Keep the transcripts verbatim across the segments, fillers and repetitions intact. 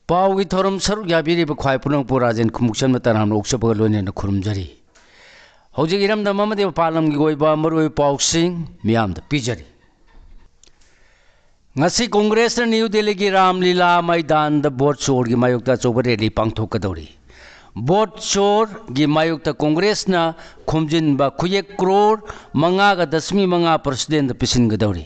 ꯄꯥꯎꯒꯤ ꯊꯧꯔꯝ ꯁꯔꯨꯛ ꯌꯥꯕꯤꯔꯤꯕ ꯈ꯭ꯋꯥꯏ ꯄꯨꯝꯅꯃꯛꯄꯨ ꯔꯥꯖꯦꯟ ꯈꯨꯃꯨꯛꯆꯟꯕ ꯇꯔꯥꯝꯅ ꯑꯣꯛꯆꯕꯒ ꯂꯣꯏꯅꯅ ꯈꯨꯔꯨꯝꯖꯔꯤ꯫ ꯍꯧꯖꯤꯛ ꯏꯔꯝꯗꯝ ꯑꯃꯗꯤ ꯃꯄꯥꯟ ꯂꯝꯒꯤ ꯑꯣꯏꯕ ꯃꯔꯨꯑꯣꯏꯕ ꯄꯥꯎꯁꯤꯡ ꯃꯤꯌꯥꯝꯗ ꯄꯤꯖꯔꯤ꯫ ꯉꯁꯤ ꯀꯣꯡꯒ꯭ꯔꯦꯁꯅ ꯅ꯭ꯌꯨ ꯗꯦꯜꯂꯤꯒꯤ ꯔꯥꯝ ꯂꯤꯂꯥ ꯃꯩꯗꯥꯟꯗ ꯚꯣꯠ ꯆꯣꯔꯒꯤ ꯃꯥꯌꯣꯛꯇ ꯑꯆꯧꯕ ꯔꯦꯂꯤ ꯄꯥꯡꯊꯣꯛꯀꯗꯧꯔꯤ꯫ ꯚꯣꯠ ꯆꯣꯔꯒꯤ ꯃꯥꯌꯣꯛꯇ ꯀꯣꯡꯒ꯭ꯔꯦꯁꯅ ꯈꯣꯝꯖꯤꯟꯕ ꯈꯨꯌꯦꯛ ꯀ꯭ꯔꯣꯔ ꯃꯉꯥꯒ ꯗꯁꯃꯤ ꯃꯉꯥ ꯄ꯭ꯔꯁꯤꯗꯦꯟꯗ ꯄꯤꯁꯤꯟꯒꯗꯧꯔꯤ꯫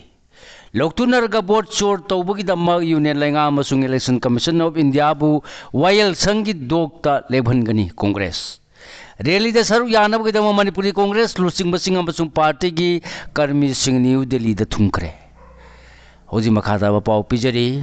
ꯂꯧꯊꯨꯅꯔꯒ ꯚꯣꯠ ꯆꯣꯔ ꯇꯧꯕꯒꯤꯗꯃꯛ ꯌꯨꯅꯤꯌꯟ ꯂꯩꯉꯥꯛ ꯑꯃꯁꯨꯡ Election Commission of Indiaꯕꯨ ꯋꯥꯌꯦꯜ ꯁꯪꯒꯤ ꯗꯣꯛꯇ ꯂꯦꯞꯍꯟꯒꯅꯤ ꯀꯣꯡꯒ꯭ꯔꯦꯁ꯫ ꯔꯦꯂꯤꯗ ꯁꯔꯨꯛ ꯌꯥꯅꯕꯒꯤꯗꯃꯛ ꯃꯅꯤꯄꯨꯔꯤ ꯀꯣꯡꯒ꯭ꯔꯦꯁ ꯂꯨꯆꯤꯡꯕꯁꯤꯡ ꯑꯃꯁꯨꯡ ꯄꯥꯔꯇꯤꯒꯤ ꯀꯔꯃꯤꯁꯤꯡ ꯅ꯭ꯌꯨ ꯗꯦꯜꯂꯤꯗ ꯊꯨꯡꯈ꯭ꯔꯦ꯫ ꯍꯧꯖꯤꯛ ꯃꯈꯥ ꯇꯥꯕ ꯄꯥꯎ ꯄꯤꯖꯔꯤ꯫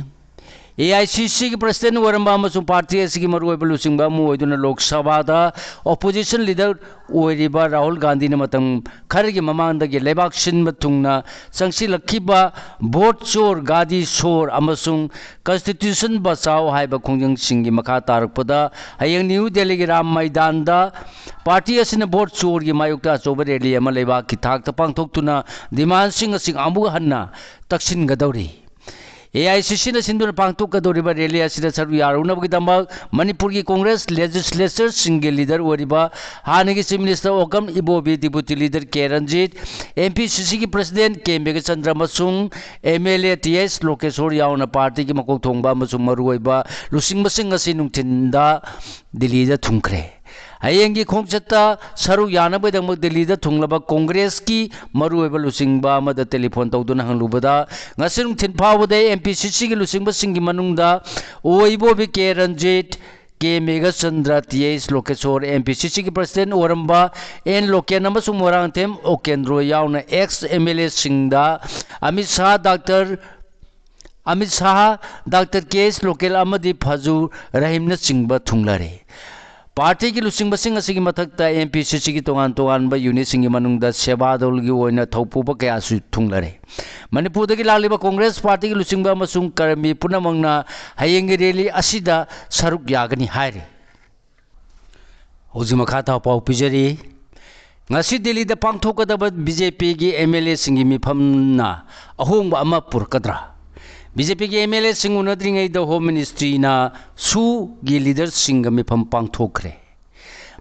ꯑꯦ ꯑꯥꯏ ꯁꯤ ꯁꯤꯒꯤ ꯄ꯭ꯔꯁꯤꯗꯦꯟ ꯑꯣꯏꯔꯝꯕ ꯑꯃꯁꯨꯡ ꯄꯥꯔꯇꯤ ꯑꯁꯤꯒꯤ ꯃꯔꯨꯑꯣꯏꯕ ꯂꯨꯆꯤꯡꯕ ꯑꯃ ꯑꯣꯏꯗꯨꯅ ꯂꯣꯛ ꯁꯚꯥꯗ ꯑꯣꯄꯣꯖꯤꯁꯟ ꯂꯤꯗꯔ ꯑꯣꯏꯔꯤꯕ ꯔꯥꯍꯨꯜ ꯒꯥꯟꯙꯤꯅ ꯃꯇꯝ ꯈꯔꯒꯤ ꯃꯃꯥꯡꯗꯒꯤ ꯂꯩꯕꯥꯛ ꯁꯤꯟꯕ ꯊꯨꯡꯅ ꯆꯪꯁꯤꯜꯂꯛꯈꯤꯕ ꯚꯣꯠ ꯆꯣꯔ, ꯒꯥꯗꯤ ꯁꯣꯔ ꯑꯃꯁꯨꯡ ꯀꯟꯁꯇꯤꯇ꯭ꯌꯨꯁꯟ ꯕꯆꯥꯎ ꯍꯥꯏꯕ ꯈꯣꯡꯖꯪꯁꯤꯡꯒꯤ ꯃꯈꯥ ꯇꯥꯔꯛꯄꯗ ꯍꯌꯦꯡ ꯅ꯭ꯌꯨ ꯗꯦꯜꯂꯤꯒꯤ ꯔꯥꯝ ꯃꯩꯗꯥꯟꯗ ꯄꯥꯔꯇꯤ ꯑꯁꯤꯅ ꯚꯣꯠ ꯆꯣꯔꯒꯤ ꯃꯥꯌꯣꯛꯇ ꯑꯆꯧꯕ ꯔꯦꯂꯤ ꯑꯃ ꯂꯩꯕꯥꯛꯀꯤ ꯊꯥꯛꯇ ꯄꯥꯡꯊꯣꯛꯇꯨꯅ ꯗꯤꯃꯥꯟꯁꯤꯡ ꯑꯁꯤ ꯑꯃꯨꯛ ꯍꯟꯅ ꯇꯛꯁꯤꯟꯒꯗꯧꯔꯤ꯫ ꯑꯦ ꯑꯥꯏ ꯁꯤ ꯁꯤꯅ ꯁꯤꯟꯗꯨꯅ ꯄꯥꯡꯊꯣꯛꯀꯗꯧꯔꯤꯕ ꯔꯦꯂꯤ ꯑꯁꯤꯗ ꯁꯔꯨꯛ ꯌꯥꯔꯨꯅꯕꯒꯤꯗꯃꯛ ꯃꯅꯤꯄꯨꯔꯒꯤ ꯀꯣꯡꯒ꯭ꯔꯦꯁ ꯂꯦꯖꯤꯁꯂꯦꯆꯔꯁꯤꯡꯒꯤ ꯂꯤꯗꯔ ꯑꯣꯏꯔꯤꯕ ꯍꯥꯟꯅꯒꯤ ꯆꯤꯐ ꯃꯤꯅꯤꯁꯇꯔ ꯑꯣꯀꯝ ꯏꯕꯣꯕꯤ, ꯗꯤꯄꯨꯇꯤ ꯂꯤꯗꯔ ꯀꯦ ꯔꯟꯖꯤꯠ, ꯑꯦꯝ ꯄꯤ ꯁꯤ ꯁꯤꯒꯤ ꯄ꯭ꯔꯁꯤꯗꯦꯟ ꯀꯦ ꯃꯦꯘꯆꯟꯗ꯭ꯔ ꯑꯃꯁꯨꯡ ꯑꯦꯝ ꯑꯦꯜ ꯑꯦ ꯇꯤ ꯑꯦꯁ ꯂꯣꯀꯦꯁꯣꯔ ꯌꯥꯎꯅ ꯄꯥꯔꯇꯤꯒꯤ ꯃꯀꯣꯛ ꯊꯣꯡꯕ ꯑꯃꯁꯨꯡ ꯃꯔꯨꯑꯣꯏꯕ ꯂꯨꯆꯤꯡꯕꯁꯤꯡ ꯑꯁꯤ ꯅꯨꯡꯊꯤꯟꯗ ꯗꯤꯜꯂꯤꯗ ꯊꯨꯡꯈ꯭ꯔꯦ꯫ ꯍꯌꯦꯡꯒꯤ ꯈꯣꯡꯆꯠꯇ ꯁꯔꯨꯛ ꯌꯥꯅꯕꯒꯤꯗꯃꯛ ꯗꯤꯜꯂꯤꯗ ꯊꯨꯡꯂꯕ ꯀꯣꯡꯒ꯭ꯔꯦꯁꯀꯤ ꯃꯔꯨꯑꯣꯏꯕ ꯂꯨꯆꯤꯡꯕ ꯑꯃꯗ ꯇꯦꯂꯤꯐꯣꯟ ꯇꯧꯗꯨꯅ ꯍꯪꯂꯨꯕꯗ, ꯉꯁꯤ ꯅꯨꯡꯊꯤꯜ ꯐꯥꯎꯕꯗ ꯑꯦꯝ ꯄꯤ ꯁꯤ ꯁꯤꯒꯤ ꯂꯨꯆꯤꯡꯕꯁꯤꯡꯒꯤ ꯃꯅꯨꯡꯗ ꯑꯣꯏ ꯏꯕꯣꯕꯤ ꯀꯦ ꯔꯟꯖꯤꯠ, ꯀꯦ Meghachandra, T H ꯂꯣꯀꯦꯁꯣꯔ, M P ꯁꯤ ꯁꯤꯒꯤ ꯄ꯭ꯔꯁꯤꯗꯦꯟ ꯑꯣꯏꯔꯝꯕ ꯑꯦꯟ ꯂꯣꯀꯦꯟ ꯑꯃꯁꯨꯡ ꯃꯣꯏꯔꯥꯡꯊꯦꯝ ꯑꯣꯀꯦꯟꯗ꯭ꯔꯣ ꯌꯥꯎꯅ ꯑꯦꯛꯁ ꯑꯦꯝ ꯑꯦꯜ ꯑꯦꯁꯤꯡꯗ Amit Shah, doctor Amit Shah, doctor K S local ꯑꯃꯗꯤ ꯐꯖꯨ ꯔꯍꯤꯝꯅꯆꯤꯡꯕ ꯊꯨꯡꯂꯔꯦ꯫ ꯄꯥꯔꯇꯤꯒꯤ ꯂꯨꯆꯤꯡꯕꯁꯤꯡ ꯑꯁꯤꯒꯤ ꯃꯊꯛꯇ ꯑꯦꯝ ꯄꯤ ꯁꯤ ꯁꯤꯒꯤ ꯇꯣꯉꯥꯟ ꯇꯣꯉꯥꯟꯕ ꯌꯨꯅꯤꯠꯁꯤꯡꯒꯤ ꯃꯅꯨꯡꯗ ꯁꯦꯕꯥꯗꯜꯒꯤ ꯑꯣꯏꯅ ꯊꯧꯄꯨꯕ ꯀꯌꯥꯁꯨ ꯊꯨꯡꯂꯔꯦ꯫ ꯃꯅꯤꯄꯨꯔꯗꯒꯤ ꯂꯥꯛꯂꯤꯕ ꯀꯣꯡꯒ꯭ꯔꯦꯁ ꯄꯥꯔꯇꯤꯒꯤ ꯂꯨꯆꯤꯡꯕ ꯑꯃꯁꯨꯡ ꯀꯔꯃꯤ ꯄꯨꯝꯅꯃꯛꯅ ꯍꯌꯦꯡꯒꯤ ꯔꯦꯂꯤ ꯑꯁꯤꯗ ꯁꯔꯨꯛ ꯌꯥꯒꯅꯤ ꯍꯥꯏꯔꯤ꯫ ꯍꯧꯖꯤꯛ ꯃꯈꯥ ꯇꯥꯕ ꯄꯥꯎ ꯄꯤꯖꯔꯤ꯫ ꯉꯁꯤ ꯗꯤꯜꯂꯤꯗ ꯄꯥꯡꯊꯣꯛꯀꯗꯕ ꯕꯤ ꯖꯦ ꯄꯤꯒꯤ ꯑꯦꯝ ꯑꯦꯜ ꯑꯦꯁꯤꯡꯒꯤ ꯃꯤꯐꯝꯅ ꯑꯍꯣꯡꯕ ꯑꯃ ꯄꯨꯔꯛꯀꯗ꯭ꯔꯥ? ꯕꯤ ꯖꯦ ꯄꯤꯒꯤ ꯑꯦꯝ ꯑꯦꯜ ꯑꯦꯁꯤꯡ ꯎꯅꯗ꯭ꯔꯤꯉꯩꯗ ꯍꯣꯝ ꯃꯤꯅꯤꯁꯇ꯭ꯔꯤꯅ ꯁꯨꯒꯤ ꯂꯤꯗꯔꯁꯤꯡꯒ ꯃꯤꯐꯝ ꯄꯥꯡꯊꯣꯛꯈ꯭ꯔꯦ꯫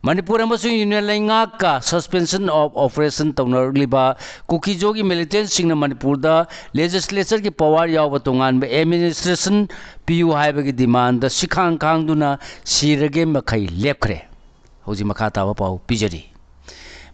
ꯃꯅꯤꯄꯨꯔ ꯑꯃꯁꯨꯡ ꯌꯨꯅꯤꯌꯟ ꯂꯩꯉꯥꯛꯀ suspension of operation ꯇꯧꯅꯔꯛꯂꯤꯕ ꯀꯨꯀꯤꯖꯣꯒꯤ ꯃꯤꯂꯤꯇꯦꯟꯁꯤꯡꯅ ꯃꯅꯤꯄꯨꯔꯗ ꯂꯦꯖꯤꯁꯂꯦꯆꯔꯒꯤ ꯄꯋꯥꯔ ꯌꯥꯎꯕ ꯇꯣꯉꯥꯟꯕ ꯑꯦꯗꯃꯤꯅꯤꯁꯇ꯭ꯔꯦꯁꯟ ꯄꯤꯌꯨ ꯍꯥꯏꯕꯒꯤ ꯗꯤꯃꯥꯟꯗ ꯁꯤꯈꯥꯡ ꯈꯥꯡꯗꯨꯅ ꯁꯤꯔꯒꯦ ꯃꯈꯩ ꯂꯦꯞꯈ꯭ꯔꯦ꯫ ꯍꯧꯖꯤꯛ ꯃꯈꯥ ꯇꯥꯕ ꯄꯥꯎ ꯄꯤꯖꯔꯤ꯫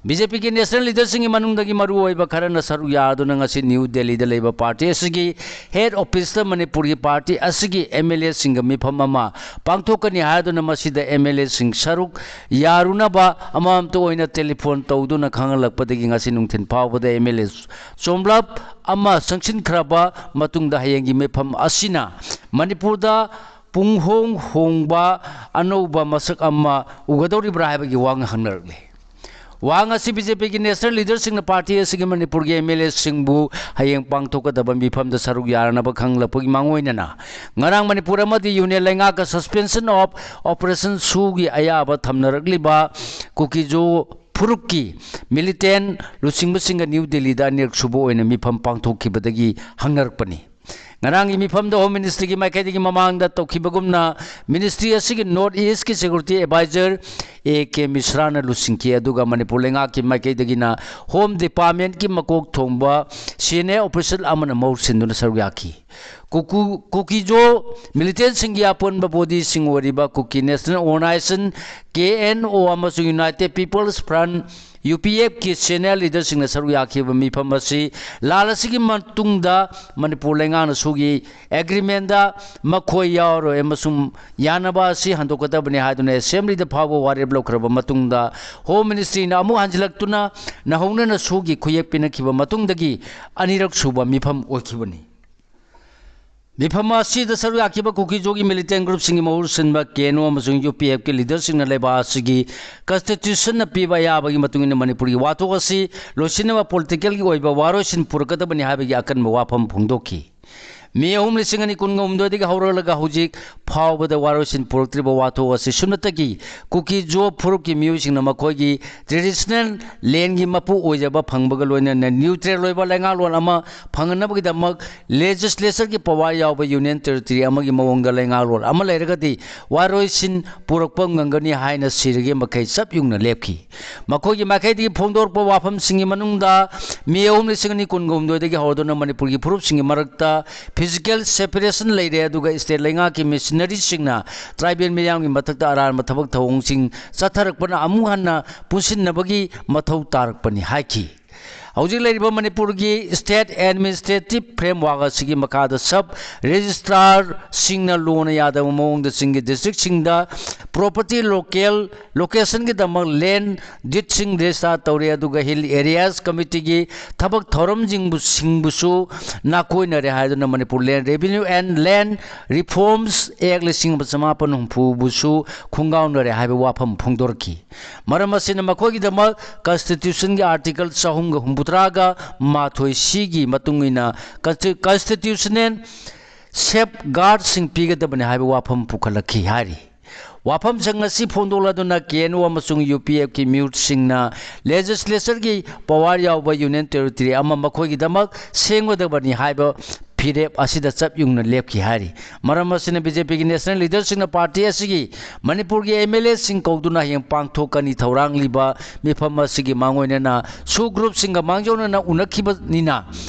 ꯕꯤ ꯖꯦ ꯄꯤꯒꯤ ꯅꯦꯁꯅꯦꯜ ꯂꯤꯗꯔꯁꯤꯡꯒꯤ ꯃꯅꯨꯡꯗꯒꯤ ꯃꯔꯨꯑꯣꯏꯕ ꯈꯔꯅ ꯁꯔꯨꯛ ꯌꯥꯗꯨꯅ ꯉꯁꯤ ꯅ꯭ꯌꯨ ꯗꯦꯜꯂꯤꯗ ꯂꯩꯕ ꯄꯥꯔꯇꯤ ꯑꯁꯤꯒꯤ ꯍꯦꯗ ꯑꯣꯐꯤꯁꯇ ꯃꯅꯤꯄꯨꯔꯒꯤ ꯄꯥꯔꯇꯤ ꯑꯁꯤꯒꯤ ꯑꯦꯝ ꯑꯦꯜ ꯑꯦꯁꯤꯡꯒ ꯃꯤꯐꯝ ꯑꯃ ꯄꯥꯡꯊꯣꯛꯀꯅꯤ ꯍꯥꯏꯗꯨꯅ ꯃꯁꯤꯗ ꯑꯦꯝ ꯑꯦꯜ ꯑꯦꯁꯤꯡ ꯁꯔꯨꯛ ꯌꯥꯔꯨꯅꯕ ꯑꯃꯃꯝꯇ ꯑꯣꯏꯅ ꯇꯦꯂꯤꯐꯣꯟ ꯇꯧꯗꯨꯅ ꯈꯪꯍꯜꯂꯛꯄꯗꯒꯤ ꯉꯁꯤ ꯅꯨꯡꯊꯤꯜ ꯐꯥꯎꯕꯗ ꯑꯦꯝ ꯑꯦꯜ ꯑꯦ ꯆꯣꯝꯂꯞ ꯑꯃ ꯆꯪꯁꯤꯟꯈ꯭ꯔꯕ ꯃꯇꯨꯡꯗ ꯍꯌꯦꯡꯒꯤ ꯃꯤꯐꯝ ꯑꯁꯤꯅ ꯃꯅꯤꯄꯨꯔꯗ ꯄꯨꯡꯍꯣꯡ ꯍꯣꯡꯕ ꯑꯅꯧꯕ ꯃꯁꯛ ꯑꯃ ꯎꯒꯗꯧꯔꯤꯕ꯭ꯔꯥ ꯍꯥꯏꯕꯒꯤ ꯋꯥ ꯍꯪꯅꯔꯛꯂꯤ꯫ ꯋꯥꯍꯪ ꯑꯁꯤ ꯕꯤ ꯖꯦ ꯄꯤꯒꯤ ꯅꯦꯁꯅꯦꯜ ꯂꯤꯗꯔꯁꯤꯡꯅ ꯄꯥꯔꯇꯤ ꯑꯁꯤꯒꯤ ꯃꯅꯤꯄꯨꯔꯒꯤ ꯑꯦꯝ ꯑꯦꯜ ꯑꯦꯁꯤꯡꯕꯨ ꯍꯌꯦꯡ ꯄꯥꯡꯊꯣꯛꯀꯗꯕ ꯃꯤꯐꯝꯗ ꯁꯔꯨꯛ ꯌꯥꯔꯅꯕ ꯈꯪꯂꯛꯄꯒꯤ ꯃꯥꯡꯑꯣꯏꯅꯅ ꯉꯔꯥꯡ ꯃꯅꯤꯄꯨꯔ ꯑꯃꯗꯤ ꯌꯨꯅꯤꯌꯟ ꯂꯩꯉꯥꯛꯀ suspension of operation ꯁꯨꯒꯤ ꯑꯌꯥꯕ ꯊꯝꯅꯔꯛꯂꯤꯕ ꯀꯨꯀꯤꯖꯣ ꯐꯨꯔꯨꯞꯀꯤ ꯃꯤꯂꯤꯇꯦꯟ ꯂꯨꯆꯤꯡꯕꯁꯤꯡꯒ ꯅ꯭ꯌꯨ ꯗꯦꯜꯂꯤꯗ ꯑꯅꯤꯔꯛ ꯁꯨꯕ ꯑꯣꯏꯅ ꯃꯤꯐꯝ ꯄꯥꯡꯊꯣꯛꯈꯤꯕꯗꯒꯤ ꯍꯪꯅꯔꯛꯄꯅꯤ꯫ ꯉꯔꯥꯡꯒꯤ ꯃꯤꯐꯝꯗ ꯍꯣꯝ ꯃꯤꯅꯤꯁꯇ꯭ꯔꯤꯒꯤ ꯃꯥꯏꯀꯩꯗꯒꯤ ꯃꯃꯥꯡꯗ ꯇꯧꯈꯤꯕꯒꯨꯝꯅ ꯃꯤꯅꯤꯁꯇ꯭ꯔꯤ ꯑꯁꯤꯒꯤ ꯅꯣꯔꯠ ꯏꯁꯀꯤ ꯁꯦꯀ꯭ꯌꯨꯔꯤꯇꯤ ꯑꯦꯗꯚꯥꯏꯖꯔ ꯑꯦ ꯀꯦ ꯃꯤꯁ꯭ꯔꯥꯅ ꯂꯨꯆꯤꯡꯈꯤ, ꯑꯗꯨꯒ ꯃꯅꯤꯄꯨꯔ ꯂꯩꯉꯥꯛꯀꯤ ꯃꯥꯏꯀꯩꯗꯒꯤꯅ ꯍꯣꯝ ꯗꯤꯄꯥꯔꯠꯃꯦꯟꯠꯀꯤ ꯃꯀꯣꯛ ꯊꯣꯡꯕ ꯁꯤꯅꯤꯌꯔ ꯑꯣꯐꯤꯁꯤꯌꯦꯜ ꯑꯃꯅ ꯃꯍꯨꯠ ꯁꯤꯟꯗꯨꯅ ꯁꯔꯨꯛ ꯌꯥꯈꯤ꯫ ꯀꯨꯀꯨ-, ꯀꯨꯀꯤꯖꯣ ꯃꯤꯂꯤꯇꯦꯟꯁꯤꯡꯒꯤ ꯑꯄꯨꯟꯕ ꯕꯣꯗꯤꯁꯤꯡ ꯑꯣꯏꯔꯤꯕ ꯀꯨꯀꯤ ꯅꯦꯁꯅꯦꯜ ꯑꯣꯔꯒꯅꯥꯏꯖꯦꯁꯟ, ꯀꯦ ꯑꯦꯟ ꯑꯣ, ꯑꯃꯁꯨꯡ ꯌꯨꯅꯥꯏꯇꯦꯗ ꯄꯤꯄꯜꯁ ꯐ꯭ꯔꯟꯠ, ꯌꯨ ꯄꯤ ꯑꯦꯐꯀꯤ ꯁꯦꯅꯤꯌꯔ ꯂꯤꯗꯔꯁꯤꯡꯅ ꯁꯔꯨꯛ ꯌꯥꯈꯤꯕ ꯃꯤꯐꯝ ꯑꯁꯤ ꯂꯥꯜ ꯑꯁꯤꯒꯤ ꯃꯇꯨꯡꯗ ꯃꯅꯤꯄꯨꯔ ꯂꯩꯉꯥꯛꯅ ꯁꯨꯒꯤ ꯑꯦꯒ꯭ꯔꯤꯃꯦꯟꯗ ꯃꯈꯣꯏ ꯌꯥꯎꯔꯣꯏ ꯑꯃꯁꯨꯡ ꯌꯥꯅꯕ ꯑꯁꯤ ꯍꯟꯗꯣꯛꯀꯗꯕꯅꯤ ꯍꯥꯏꯗꯨꯅ ꯑꯦꯁꯦꯝꯕ꯭ꯂꯤꯗ ꯐꯥꯎꯕ ꯋꯥꯔꯦꯞ ꯂꯧꯈ꯭ꯔꯕ ꯃꯇꯨꯡꯗ ꯍꯣꯝ ꯃꯤꯅꯤꯁꯇ꯭ꯔꯤꯅ ꯑꯃꯨꯛ ꯍꯟꯖꯤꯜꯂꯛꯇꯨꯅ ꯅꯧꯍꯧꯅꯅ ꯁꯨꯒꯤ ꯈꯨꯌꯦꯛ ꯄꯤꯅꯈꯤꯕ ꯃꯇꯨꯡꯗꯒꯤ ꯑꯅꯤꯔꯛ ꯁꯨꯕ ꯃꯤꯐꯝ ꯑꯣꯏꯈꯤꯕꯅꯤ꯫ ꯃꯤꯐꯝ ꯑꯁꯤꯗ ꯁꯔꯨꯛ ꯌꯥꯈꯤꯕ ꯀꯨꯀꯤꯖꯣꯒꯤ ꯃꯤꯂꯤꯇꯦꯟ ꯒ꯭ꯔꯨꯞꯁꯤꯡꯒꯤ ꯃꯍꯨꯠ ꯁꯤꯟꯕ ꯀꯦ ꯑꯦꯟ ꯑꯣ ꯑꯃꯁꯨꯡ ꯌꯨ ꯄꯤ ꯑꯦꯐꯀꯤ ꯂꯤꯗꯔꯁꯤꯡꯅ ꯂꯩꯕꯥꯛ ꯑꯁꯤꯒꯤ ꯀꯟꯁꯇꯤꯇ꯭ꯌꯨꯁꯟꯅ ꯄꯤꯕ ꯑꯌꯥꯕꯒꯤ ꯃꯇꯨꯡ ꯏꯟꯅ ꯃꯅꯤꯄꯨꯔꯒꯤ ꯋꯥꯊꯣꯛ ꯑꯁꯤ ꯂꯣꯏꯁꯤꯟꯅꯕ ꯄꯣꯂꯤꯇꯤꯀꯦꯜꯒꯤ ꯑꯣꯏꯕ ꯋꯥꯔꯣꯏꯁꯤꯟ ꯄꯨꯔꯛꯀꯗꯕꯅꯤ ꯍꯥꯏꯕꯒꯤ ꯑꯀꯟꯕ ꯋꯥꯐꯝ ꯐꯣꯡꯗꯣꯛꯈꯤ꯫ ꯃꯦ ꯑꯍꯨꯝ, ꯂꯤꯁꯤꯡ ꯑꯅꯤ ꯀꯨꯟꯒ ꯍꯨꯝꯗꯣꯏꯗꯒꯤ ꯍꯧꯔꯛꯂꯒ ꯍꯧꯖꯤꯛ ꯐꯥꯎꯕꯗ ꯋꯥꯔꯣꯏꯁꯤꯟ ꯄꯨꯔꯛꯇ꯭ꯔꯤꯕ ꯋꯥꯊꯣꯛ ꯑꯁꯤ ꯁꯨꯞꯅꯇꯒꯤ ꯀꯨꯀꯤ ꯖꯣ ꯐꯨꯔꯨꯞꯀꯤ ꯃꯤꯑꯣꯏꯁꯤꯡꯅ ꯃꯈꯣꯏꯒꯤ traditional landꯒꯤ ꯃꯄꯨ ꯑꯣꯏꯖꯕ ꯐꯪꯕꯒ ꯂꯣꯏꯅꯅ neutral ꯑꯣꯏꯕ ꯂꯩꯉꯥꯛꯂꯣꯟ ꯑꯃ ꯐꯪꯅꯕꯒꯤꯗꯃꯛ legislatureꯒꯤ power ꯌꯥꯎꯕ union territory ꯑꯃꯒꯤ ꯃꯑꯣꯡꯗ ꯂꯩꯉꯥꯛꯂꯣꯟ ꯑꯃ ꯂꯩꯔꯒꯗꯤ ꯋꯥꯔꯣꯏꯁꯤꯟ ꯄꯨꯔꯛꯄ ꯉꯝꯒꯅꯤ ꯍꯥꯏꯅ ꯁꯤꯔꯒꯤ ꯃꯈꯩ ꯆꯞ ꯌꯨꯡꯅ ꯂꯦꯞꯈꯤ꯫ ꯃꯈꯣꯏꯒꯤ ꯃꯥꯏꯀꯩꯗꯒꯤ ꯐꯣꯡꯗꯣꯔꯛꯄ ꯋꯥꯐꯝꯁꯤꯡꯒꯤ ꯃꯅꯨꯡꯗ ꯃꯦ ꯑꯍꯨꯝ, ꯂꯤꯁꯤꯡ ꯑꯅꯤ ꯀꯨꯟꯒ ꯍꯨꯝꯗꯣꯏꯗꯒꯤ ꯍꯧꯔꯗꯨꯅ ꯃꯅꯤꯄꯨꯔꯒꯤ ꯐꯨꯔꯨꯞꯁꯤꯡꯒꯤ ꯃꯔꯛꯇ physical separation ꯂꯩꯔꯦ, ꯑꯗꯨꯒ state ꯂꯩꯉꯥꯛꯀꯤ missionaryꯁꯤꯡꯅ tribal ꯃꯤꯌꯥꯝꯒꯤ ꯃꯊꯛꯇ ꯑꯔꯥꯟꯕ ꯊꯕꯛ ꯊꯧꯑꯣꯡꯁꯤꯡ ꯆꯠꯊꯔꯛꯄꯅ ꯑꯃꯨꯛ ꯍꯟꯅ ꯄꯨꯟꯁꯤꯟꯅꯕꯒꯤ ꯃꯊꯧ ꯇꯥꯔꯛꯄꯅꯤ ꯍꯥꯏꯈꯤ꯫ ꯍꯧꯖꯤꯛ ꯂꯩꯔꯤꯕ ꯃꯅꯤꯄꯨꯔꯒꯤ state administrative framework ꯑꯁꯤꯒꯤ ꯃꯈꯥꯗ sub registrarꯁꯤꯡꯅ ꯂꯣꯅ ꯌꯥꯗꯕ ꯃꯑꯣꯡꯗ ꯆꯤꯡꯒꯤ districtꯁꯤꯡꯗ property local locationꯒꯤꯗꯃꯛ land deedꯁꯤꯡ register ꯇꯧꯔꯦ, ꯑꯗꯨꯒ hill areas committeeꯒꯤ ꯊꯕꯛ ꯊꯧꯔꯝꯁꯤꯡꯕꯨ ꯁꯤꯡꯕꯨꯁꯨ ꯅꯥꯀꯣꯏꯅꯔꯦ ꯍꯥꯏꯗꯨꯅ Manipur Land Revenue and Land Reforms Act ꯂꯤꯁꯤꯡ ꯑꯃ ꯆꯃꯥꯄꯟ ꯍꯨꯝꯐꯨꯕꯨꯁꯨ ꯈꯣꯡꯒꯥꯎꯅꯔꯦ ꯍꯥꯏꯕ ꯋꯥꯐꯝ ꯐꯣꯡꯗꯣꯔꯛꯈꯤ꯫ ꯃꯔꯝ ꯑꯁꯤꯅ ꯃꯈꯣꯏꯒꯤꯗꯃꯛ constitutionꯒꯤ article ꯆꯍꯨꯝꯒ ꯍꯨꯝꯐꯨꯇꯔꯥꯒ ꯃꯥꯊꯣꯏ ꯁꯤꯒꯤ ꯃꯇꯨꯡ ꯏꯟꯅ consti-, constitutional safeguardꯁꯤꯡ ꯄꯤꯒꯗꯕꯅꯤ ꯍꯥꯏꯕ ꯋꯥꯐꯝ ꯄꯨꯈꯠꯂꯛꯈꯤ ꯍꯥꯏꯔꯤ꯫ ꯋꯥꯐꯝꯁꯤꯡ ꯑꯁꯤ ꯐꯣꯡꯗꯣꯛꯂꯗꯨꯅ ꯀꯦ ꯑꯦꯟ ꯑꯣ ꯑꯃꯁꯨꯡ ꯌꯨ ꯄꯤ ꯑꯦꯐꯀꯤ ꯃꯤꯍꯨꯠꯁꯤꯡꯅ legislatureꯒꯤ power ꯌꯥꯎꯕ union territory ꯑꯃ ꯃꯈꯣꯏꯒꯤꯗꯃꯛ ꯁꯦꯝꯒꯗꯕꯅꯤ ꯍꯥꯏꯕ ꯐꯤꯔꯦꯞ ꯑꯁꯤꯗ ꯆꯞ ꯌꯨꯡꯅ ꯂꯦꯞꯈꯤ ꯍꯥꯏꯔꯤ꯫ ꯃꯔꯝ ꯑꯁꯤꯅ ꯕꯤ ꯖꯦ ꯄꯤꯒꯤ national leaderꯁꯤꯡꯅ party ꯑꯁꯤꯒꯤ ꯃꯅꯤꯄꯨꯔꯒꯤ ꯑꯦꯝ ꯑꯦꯜ ꯑꯦꯁꯤꯡ ꯀꯧꯗꯨꯅ ꯍꯌꯦꯡ ꯄꯥꯡꯊꯣꯛꯀꯅꯤ ꯊꯧꯔꯥꯡꯂꯤꯕ ꯃꯤꯐꯝ ꯑꯁꯤꯒꯤ ꯃꯥꯡꯑꯣꯏꯅꯅ ꯁꯨ ꯒ꯭ꯔꯨꯞꯁꯤꯡꯒ ꯃꯥꯡꯖꯧꯅꯅ ꯎꯅꯈꯤꯕꯅꯤꯅ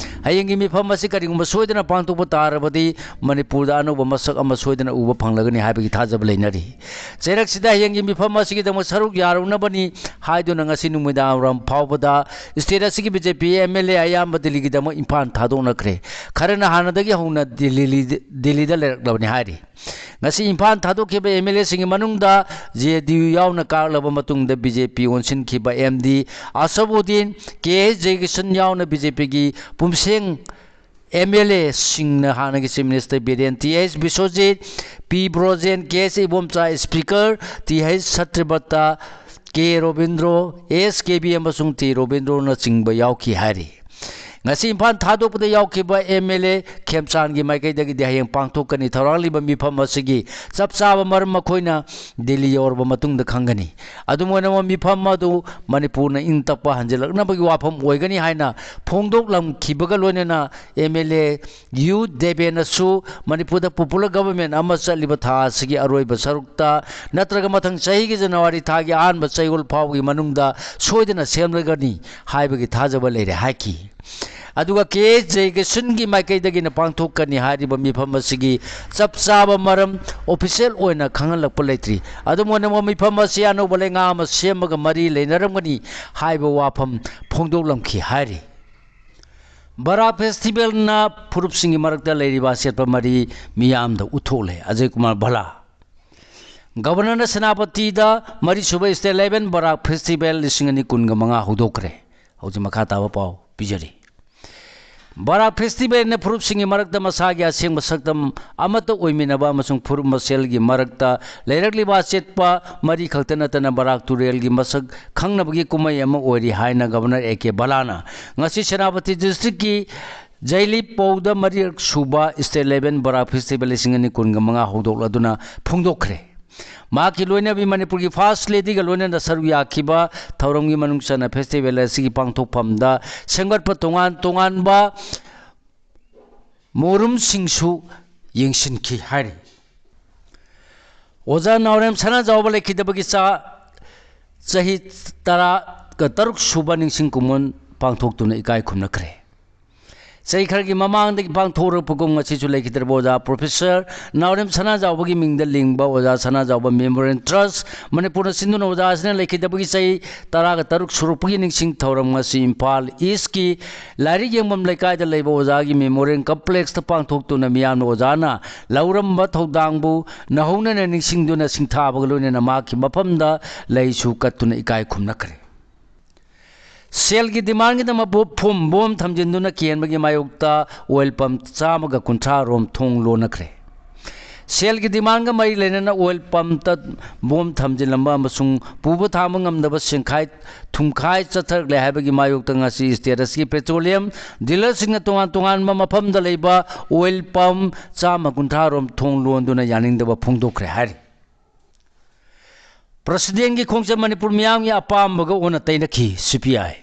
ꯍꯌꯦꯡꯒꯤ ꯃꯤꯐꯝ ꯑꯁꯤ ꯀꯔꯤꯒꯨꯝꯕ ꯁꯣꯏꯗꯅ ꯄꯥꯡꯊꯣꯛꯄ ꯇꯥꯔꯕꯗꯤ ꯃꯅꯤꯄꯨꯔꯗ ꯑꯅꯧꯕ ꯃꯁꯛ ꯑꯃ ꯁꯣꯏꯗꯅ ꯎꯕ ꯐꯪꯂꯒꯅꯤ ꯍꯥꯏꯕꯒꯤ ꯊꯥꯖꯕ ꯂꯩꯅꯔꯤ꯫ ꯆꯩꯔꯛꯁꯤꯗ ꯍꯌꯦꯡꯒꯤ ꯃꯤꯐꯝ ꯑꯁꯤꯒꯤꯗꯃꯛ ꯁꯔꯨꯛ ꯌꯥꯔꯨꯅꯕꯅꯤ ꯍꯥꯏꯗꯨꯅ ꯉꯁꯤ ꯅꯨꯃꯤꯗꯥꯡ ꯋꯥꯏꯔꯝ ꯐꯥꯎꯕꯗ state ꯑꯁꯤꯒꯤ B J P M L ꯑꯦ ꯑꯌꯥꯝꯕ ꯗꯤꯜꯂꯤꯒꯤꯗꯃꯛ ꯏꯝꯐꯥꯜ ꯊꯥꯗꯣꯛꯅꯈ꯭ꯔꯦ꯫ ꯈꯔꯅ ꯍꯥꯟꯅꯗꯒꯤ ꯍꯧꯅ ꯗꯤꯜꯂꯤ, ꯗꯤꯜꯂꯤꯗ ꯂꯩꯔꯛꯂꯕꯅꯤ ꯍꯥꯏꯔꯤ꯫ ꯉꯁꯤ ꯏꯝꯐꯥꯜ ꯊꯥꯗꯣꯛꯈꯤꯕ ꯑꯦꯝ ꯑꯦꯜ ꯑꯦꯁꯤꯡꯒꯤ ꯃꯅꯨꯡꯗ ꯖꯦ ꯗꯤ ꯌꯨ ꯌꯥꯎꯅ ꯀꯥꯔꯛꯂꯕ ꯃꯇꯨꯡꯗ ꯕꯤ ꯖꯦ ꯄꯤ ꯑꯣꯟꯁꯤꯟꯈꯤꯕ ꯑꯦꯝ ꯗꯤ ꯑꯁꯕꯨꯗꯤꯟ, ꯀꯦ ꯑꯩꯆ ꯖꯌꯀꯤꯁꯟ ꯌꯥꯎꯅ ꯕꯤ ꯖꯦ ꯄꯤꯒꯤ ꯄꯨꯝꯁꯦꯡ ꯑꯦꯝ ꯑꯦꯜ ꯑꯦꯁꯤꯡꯅ ꯍꯥꯟꯅꯒꯤ Chief Minister Biren, T H Biswajit, P Brojen, K H Ibomcha Speaker, T H Satyabrata, K Robindro, S K B ꯑꯃꯁꯨꯡ ꯇꯤ ꯔꯣꯕꯤꯟꯗ꯭ꯔꯣꯅꯆꯤꯡꯕ ꯌꯥꯎꯈꯤ ꯍꯥꯏꯔꯤ꯫ ꯉꯁꯤ ꯏꯝꯐꯥꯜ ꯊꯥꯗꯣꯛꯄꯗ ꯌꯥꯎꯈꯤꯕ ꯑꯦꯝ ꯑꯦꯜ ꯑꯦ ꯈꯦꯝꯆꯥꯟꯒꯤ ꯃꯥꯏꯀꯩꯗꯒꯤꯗꯤ ꯍꯌꯦꯡ ꯄꯥꯡꯊꯣꯛꯀꯅꯤ꯫ ꯊꯧꯔꯥꯡꯂꯤꯕ ꯃꯤꯐꯝ ꯑꯁꯤꯒꯤ ꯆꯞ ꯆꯥꯕ ꯃꯔꯝ ꯃꯈꯣꯏꯅ ꯗꯤꯜꯂꯤ ꯌꯧꯔꯕ ꯃꯇꯨꯡꯗ ꯈꯪꯒꯅꯤ꯫ ꯑꯗꯨꯝ ꯑꯣꯏꯅꯃꯛ, ꯃꯤꯐꯝ ꯑꯗꯨ ꯃꯅꯤꯄꯨꯔꯅ ꯏꯪ ꯇꯞꯄ ꯍꯟꯖꯤꯜꯂꯛꯅꯕꯒꯤ ꯋꯥꯐꯝ ꯑꯣꯏꯒꯅꯤ ꯍꯥꯏꯅ ꯐꯣꯡꯗꯣꯛꯂꯝꯈꯤꯕꯒ ꯂꯣꯏꯅꯅ ꯑꯦꯝ ꯑꯦꯜ ꯑꯦ ꯌꯨ ꯗꯦꯕꯦꯟꯅꯁꯨ ꯃꯅꯤꯄꯨꯔꯗ popular government ꯑꯃ ꯆꯠꯂꯤꯕ ꯊꯥ ꯑꯁꯤꯒꯤ ꯑꯔꯣꯏꯕ ꯁꯔꯨꯛꯇ ꯅꯠꯇ꯭ꯔꯒ ꯃꯊꯪ ꯆꯍꯤꯒꯤ ꯖꯅꯋꯥꯔꯤ ꯊꯥꯒꯤ ꯑꯍꯥꯟꯕ ꯆꯌꯣꯜ ꯐꯥꯎꯒꯤ ꯃꯅꯨꯡꯗ ꯁꯣꯏꯗꯅ ꯁꯦꯝꯂꯒꯅꯤ ꯍꯥꯏꯕꯒꯤ ꯊꯥꯖꯕ ꯂꯩꯔꯦ ꯍꯥꯏꯈꯤ꯫ ꯑꯗꯨꯒ ꯀꯦ ꯑꯦꯁ ꯖꯌꯀꯤꯁꯟꯒꯤ ꯃꯥꯏꯀꯩꯗꯒꯤꯅ ꯄꯥꯡꯊꯣꯛꯀꯅꯤ ꯍꯥꯏꯔꯤꯕ ꯃꯤꯐꯝ ꯑꯁꯤꯒꯤ ꯆꯞ ꯆꯥꯕ ꯃꯔꯝ official ꯑꯣꯏꯅ ꯈꯪꯍꯜꯂꯛꯄ ꯂꯩꯇ꯭ꯔꯤ꯫ ꯑꯗꯨꯝ ꯑꯣꯏꯅꯃꯛ, ꯃꯤꯐꯝ ꯑꯁꯤ ꯑꯅꯧꯕ ꯂꯩꯉꯥꯛ ꯑꯃ ꯁꯦꯝꯕꯒ ꯃꯔꯤ ꯂꯩꯅꯔꯝꯒꯅꯤ ꯍꯥꯏꯕ ꯋꯥꯐꯝ ꯐꯣꯡꯗꯣꯛꯂꯝꯈꯤ ꯍꯥꯏꯔꯤ꯫ ꯕꯔꯥꯛ ꯐꯦꯁꯇꯤꯚꯦꯜꯅ ꯐꯨꯔꯨꯞꯁꯤꯡꯒꯤ ꯃꯔꯛꯇ ꯂꯩꯔꯤꯕ ꯑꯆꯦꯠꯄ ꯃꯔꯤ ꯃꯤꯌꯥꯝꯗ ꯎꯠꯊꯣꯛꯂꯦ꯫ ꯑꯖꯌ ꯀꯨꯃꯥꯔ ꯚꯜꯂꯥ꯫ ꯒꯕꯔꯅꯔꯅ ꯁꯦꯅꯥꯄꯇꯤꯗ ꯃꯔꯤꯁꯨꯕ State Level ꯕꯔꯥꯛ ꯐꯦꯁꯇꯤꯚꯦꯜ ꯂꯤꯁꯤꯡ ꯑꯅꯤ ꯀꯨꯟꯒ ꯃꯉꯥ ꯍꯧꯗꯣꯛꯈ꯭ꯔꯦ꯫ ꯍꯧꯖꯤꯛ ꯃꯈꯥ ꯇꯥꯕ ꯄꯥꯎ ꯄꯤꯖꯔꯤ꯫ ꯕꯔꯥꯛ ꯐꯦꯁꯇꯤꯚꯦꯜꯅ ꯐꯨꯔꯨꯞꯁꯤꯡꯒꯤ ꯃꯔꯛꯇ ꯃꯁꯥꯒꯤ ꯑꯁꯦꯡꯕ ꯁꯛꯇꯝ ꯑꯃꯠꯇ ꯑꯣꯏꯃꯤꯟꯅꯕ ꯑꯃꯁꯨꯡ ꯐꯨꯔꯨꯞ ꯃꯁꯦꯜꯒꯤ ꯃꯔꯛꯇ ꯂꯩꯔꯛꯂꯤꯕ ꯑꯆꯦꯠꯄ ꯃꯔꯤ ꯈꯛꯇ ꯅꯠꯇꯅ ꯕꯔꯥꯛ ꯇꯨꯔꯦꯜꯒꯤ ꯃꯁꯛ ꯈꯪꯅꯕꯒꯤ ꯀꯨꯝꯍꯩ ꯑꯃ ꯑꯣꯏꯔꯤ ꯍꯥꯏꯅ ꯒꯕꯔꯅꯔ ꯑꯦ ꯀꯦ ꯚꯜꯂꯥꯅ ꯉꯁꯤ ꯁꯦꯅꯥꯄꯇꯤ ꯗꯤꯁꯇ꯭ꯔꯤꯛꯀꯤ ꯖꯩꯂꯤꯄꯧꯗ ꯃꯔꯤꯔꯛ ꯁꯨꯕ State Level ꯕꯔꯥꯛ ꯐꯦꯁꯇꯤꯚꯦꯜ ꯂꯤꯁꯤꯡ ꯑꯅꯤ ꯀꯨꯟꯒ ꯃꯉꯥ ꯍꯧꯗꯣꯛꯂꯗꯨꯅ ꯐꯣꯡꯗꯣꯛꯈ꯭ꯔꯦ꯫ ꯃꯍꯥꯛꯀꯤ ꯂꯣꯏꯅꯕꯤ ꯃꯅꯤꯄꯨꯔꯒꯤ First Ladyꯒ ꯂꯣꯏꯅꯅ ꯁꯔꯨꯛ ꯌꯥꯈꯤꯕ ꯊꯧꯔꯝꯒꯤ ꯃꯅꯨꯡ ꯆꯟꯅ ꯐꯦꯁꯇꯤꯚꯦꯜ ꯑꯁꯤꯒꯤ ꯄꯥꯡꯊꯣꯛꯐꯝꯗ ꯁꯦꯝꯒꯠꯄ ꯇꯣꯉꯥꯟ ꯇꯣꯉꯥꯟꯕ ꯃꯣꯔꯨꯝꯁꯤꯡꯁꯨ ꯌꯦꯡꯁꯤꯟꯈꯤ ꯍꯥꯏꯔꯤ꯫ ꯑꯣꯖꯥ ꯅꯥꯎꯔꯦꯝ ꯁꯅꯥꯖꯥꯎꯕ ꯂꯩꯈꯤꯗꯕꯒꯤ ꯆꯥ-, ꯆꯍꯤ ꯇꯔꯥꯒ ꯇꯔꯨꯛ ꯁꯨꯕ ꯅꯤꯡꯁꯤꯡ ꯀꯨꯝꯑꯣꯟ ꯄꯥꯡꯊꯣꯛꯇꯨꯅ ꯏꯀꯥꯏ ꯈꯨꯝꯅꯈ꯭ꯔꯦ꯫ ꯆꯍꯤ ꯈꯔꯒꯤ ꯃꯃꯥꯡꯗꯒꯤ ꯄꯥꯡꯊꯣꯛꯂꯛꯄꯒꯨꯝ ꯉꯁꯤꯁꯨ ꯂꯩꯈꯤꯗ꯭ꯔꯕ ꯑꯣꯖꯥ ꯄ꯭ꯔꯣꯐꯦꯁꯔ ꯅꯥꯎꯔꯦꯝ ꯁꯅꯥꯖꯥꯎꯕꯒꯤ ꯃꯤꯡꯗ ꯂꯤꯡꯕ ꯑꯣꯖꯥ ꯁꯅꯥꯖꯥꯎꯕ Memorial Trust ꯃꯅꯤꯄꯨꯔꯅ ꯁꯤꯟꯗꯨꯅ ꯑꯣꯖꯥ ꯑꯁꯤꯅ ꯂꯩꯈꯤꯗꯕꯒꯤ ꯆꯍꯤ ꯇꯔꯥꯒ ꯇꯔꯨꯛ ꯁꯨꯔꯛꯄꯒꯤ ꯅꯤꯡꯁꯤꯡ ꯊꯧꯔꯝ ꯉꯁꯤ ꯏꯝꯐꯥꯜ ꯏꯁꯀꯤ ꯂꯥꯏꯔꯤꯛ ꯌꯦꯡꯐꯝ ꯂꯩꯀꯥꯏꯗ ꯂꯩꯕ ꯑꯣꯖꯥꯒꯤ Memorial Complexꯇ ꯄꯥꯡꯊꯣꯛꯇꯨꯅ ꯃꯤꯌꯥꯝꯅ ꯑꯣꯖꯥꯅ ꯂꯧꯔꯝꯕ ꯊꯧꯗꯥꯡꯕꯨ ꯅꯧꯍꯧꯅꯅ ꯅꯤꯡꯁꯤꯡꯗꯨꯅ ꯁꯤꯡꯊꯥꯕꯒ ꯂꯣꯏꯅꯅ ꯃꯍꯥꯛꯀꯤ ꯃꯐꯝꯗ ꯂꯩꯁꯨ ꯀꯠꯇꯨꯅ ꯏꯀꯥꯏ ꯈꯨꯝꯅꯈ꯭ꯔꯦ꯫ ꯁꯦꯜꯒꯤ demandꯒꯤꯗꯃꯛ ꯕꯣ-, ꯐꯨꯝ ꯕꯣꯝ ꯊꯝꯖꯤꯟꯗꯨꯅ ꯀꯤꯍꯟꯕꯒꯤ ꯃꯥꯌꯣꯛꯇ oil pump ꯆꯥꯝꯃꯒ ꯀꯨꯟꯊ꯭ꯔꯥ ꯔꯣꯝ ꯊꯣꯡ ꯂꯣꯟꯅꯈ꯭ꯔꯦ꯫ ꯁꯦꯜꯒꯤ ꯗꯤꯃꯥꯟꯒ ꯃꯔꯤ ꯂꯩꯅꯅ ꯑꯣꯏꯜ ꯄꯝꯇ ꯕꯣꯝ ꯊꯝꯖꯤꯜꯂꯝꯕ ꯑꯃꯁꯨꯡ ꯄꯨꯕ ꯊꯥꯡꯕ ꯉꯝꯗꯕ ꯁꯦꯡꯈꯥꯏ ꯊꯨꯝꯈꯥꯏ ꯆꯠꯊꯔꯛꯂꯦ ꯍꯥꯏꯕꯒꯤ ꯃꯥꯌꯣꯛꯇ ꯉꯁꯤ ꯁ꯭ꯇꯦꯠ ꯑꯁꯤꯒꯤ ꯄꯦꯇ꯭ꯔꯣꯂꯤꯌꯝ ꯗꯤꯂꯔꯁꯤꯡꯅ ꯇꯣꯉꯥꯟ ꯇꯣꯉꯥꯟꯕ ꯃꯐꯝꯗ ꯂꯩꯕ ꯑꯣꯏꯜ ꯄꯝ ꯆꯥꯝꯃ ꯀꯨꯟꯊ꯭ꯔꯥ ꯔꯣꯝ ꯊꯣꯡ ꯂꯣꯟꯗꯨꯅ ꯌꯥꯅꯤꯡꯗꯕ ꯐꯣꯡꯗꯣꯛꯈ꯭ꯔꯦ ꯍꯥꯏꯔꯤ꯫ ꯄ꯭ꯔꯁꯤꯗꯦꯟꯒꯤ ꯈꯣꯡꯆꯠ ꯃꯅꯤꯄꯨꯔ ꯃꯤꯌꯥꯝꯒꯤ ꯑꯄꯥꯝꯕꯒ ꯑꯣꯟꯅ ꯇꯩꯅꯈꯤ, ꯁꯤ ꯄꯤ ꯑꯥꯏ꯫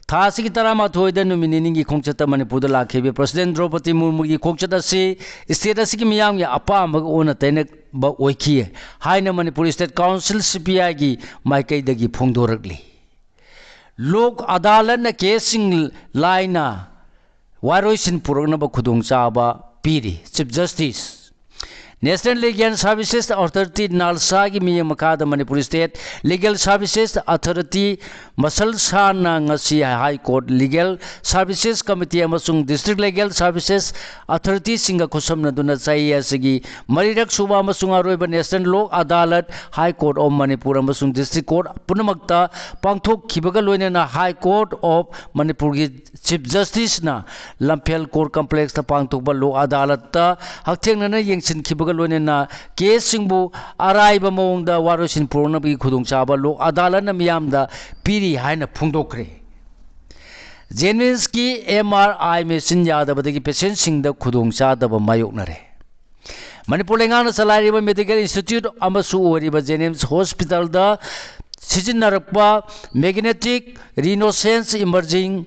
ꯊꯥ ꯑꯁꯤꯒꯤ ꯇꯔꯥꯃꯥꯊꯣꯏꯗ ꯅꯨꯃꯤꯠ ꯅꯤꯅꯤꯒꯤ ꯈꯣꯡꯆꯠꯇ ꯃꯅꯤꯄꯨꯔꯗ ꯂꯥꯛꯈꯤꯕ ꯄ꯭ꯔꯁꯤꯗꯦꯟ ꯗ꯭ꯔꯧꯄꯗꯤ ꯃꯨꯔꯃꯨꯒꯤ ꯈꯣꯡꯆꯠ ꯑꯁꯤ ꯁ꯭ꯇꯦꯠ ꯑꯁꯤꯒꯤ ꯃꯤꯌꯥꯝꯒꯤ ꯑꯄꯥꯝꯕꯒ ꯑꯣꯟꯅ ꯇꯩꯅꯕ ꯑꯣꯏꯈꯤ ꯍꯥꯏꯅ ꯃꯅꯤꯄꯨꯔ ꯁ꯭ꯇꯦꯠ ꯀꯥꯎꯟꯁꯤꯜ, ꯁꯤ ꯄꯤ ꯑꯥꯏꯒꯤ ꯃꯥꯏꯀꯩꯗꯒꯤ ꯐꯣꯡꯗꯣꯔꯛꯂꯤ꯫ ꯂꯣꯛ ꯑꯗꯥꯂꯠꯅ ꯀꯦꯁꯁꯤꯡ ꯂꯥꯏꯅ ꯋꯥꯔꯣꯏꯁꯤꯟ ꯄꯨꯔꯛꯅꯕ ꯈꯨꯗꯣꯡꯆꯥꯕ ꯄꯤꯔꯤ꯫ Chief justice, national legal services authority, ꯅꯥꯜꯁꯥꯒꯤ ꯃꯤꯠꯌꯦꯡ ꯃꯈꯥꯗ Manipur state legal services authority, ꯃꯁꯜꯁꯥꯅ ꯉꯁꯤ high court legal services committee ꯑꯃꯁꯨꯡ ꯗꯤꯁꯇ꯭ꯔꯤꯛ ꯂꯤꯒꯦꯜ ꯁꯥꯔꯚꯤꯁꯦꯁ ꯑꯣꯊꯣꯔꯤꯇꯤꯁꯤꯡꯒ ꯈꯨꯠꯁꯝꯅꯗꯨꯅ ꯆꯍꯤ ꯑꯁꯤꯒꯤ ꯃꯔꯤꯔꯛ ꯁꯨꯕ ꯑꯃꯁꯨꯡ ꯑꯔꯣꯏꯕ national Lok Adalat, high court of Manipur ꯑꯃꯁꯨꯡ ꯗꯤꯁꯇ꯭ꯔꯤꯛ ꯀꯣꯔꯠ ꯄꯨꯝꯅꯃꯛꯇ ꯄꯥꯡꯊꯣꯛꯈꯤꯕꯒ ꯂꯣꯏꯅꯅ ꯍꯥꯏ ꯀꯣꯔꯠ ꯑꯣꯐ ꯃꯅꯤꯄꯨꯔꯒꯤ ꯆꯤꯐ ꯖꯁꯇꯤꯁꯅ ꯂꯝꯐꯦꯜ ꯀꯣꯔꯠ ꯀꯝꯄ꯭ꯂꯦꯛꯁꯇ ꯄꯥꯡꯊꯣꯛꯄ ꯂꯣꯛ ꯑꯗꯥꯂꯠꯇ ꯍꯛꯊꯦꯡꯅꯅ ꯌꯦꯡꯁꯤꯟꯈꯤꯕꯒ ꯂꯣꯏꯅꯅ ꯀꯦꯁꯁꯤꯡꯕꯨ ꯑꯔꯥꯏꯕ ꯃꯑꯣꯡꯗ ꯋꯥꯔꯣꯏꯁꯤꯟ ꯄꯨꯔꯛꯅꯕꯒꯤ ꯈꯨꯗꯣꯡꯆꯥꯕ ꯂꯣꯛ ꯑꯗꯥꯂꯠꯅ ꯃꯤꯌꯥꯝꯗ ꯄꯤꯔꯤ ꯍꯥꯏꯅ ꯐꯣꯡꯗꯣꯛꯈ꯭ꯔꯦ꯫ ꯖꯦꯅꯤꯝꯁꯀꯤ ꯑꯦꯝ ꯑꯥꯔ ꯑꯥꯏ ꯃꯦꯆꯤꯟ ꯌꯥꯗꯕꯗꯒꯤ ꯄꯦꯁꯦꯟꯁꯤꯡꯗ ꯈꯨꯗꯣꯡꯆꯥꯗꯕ ꯃꯥꯌꯣꯛꯅꯔꯦ꯫ ꯃꯅꯤꯄꯨꯔ ꯂꯩꯉꯥꯛꯅ ꯆꯂꯥꯏꯔꯤꯕ ꯃꯦꯗꯤꯀꯦꯜ ꯏꯟꯁꯇꯤꯇ꯭ꯌꯨꯠ ꯑꯃꯁꯨ ꯑꯣꯏꯔꯤꯕ ꯖꯦꯅꯤꯝꯁ ꯍꯣꯁꯄꯤꯇꯥꯜꯗ ꯁꯤꯖꯤꯟꯅꯔꯛꯄ magnetic resonance imaging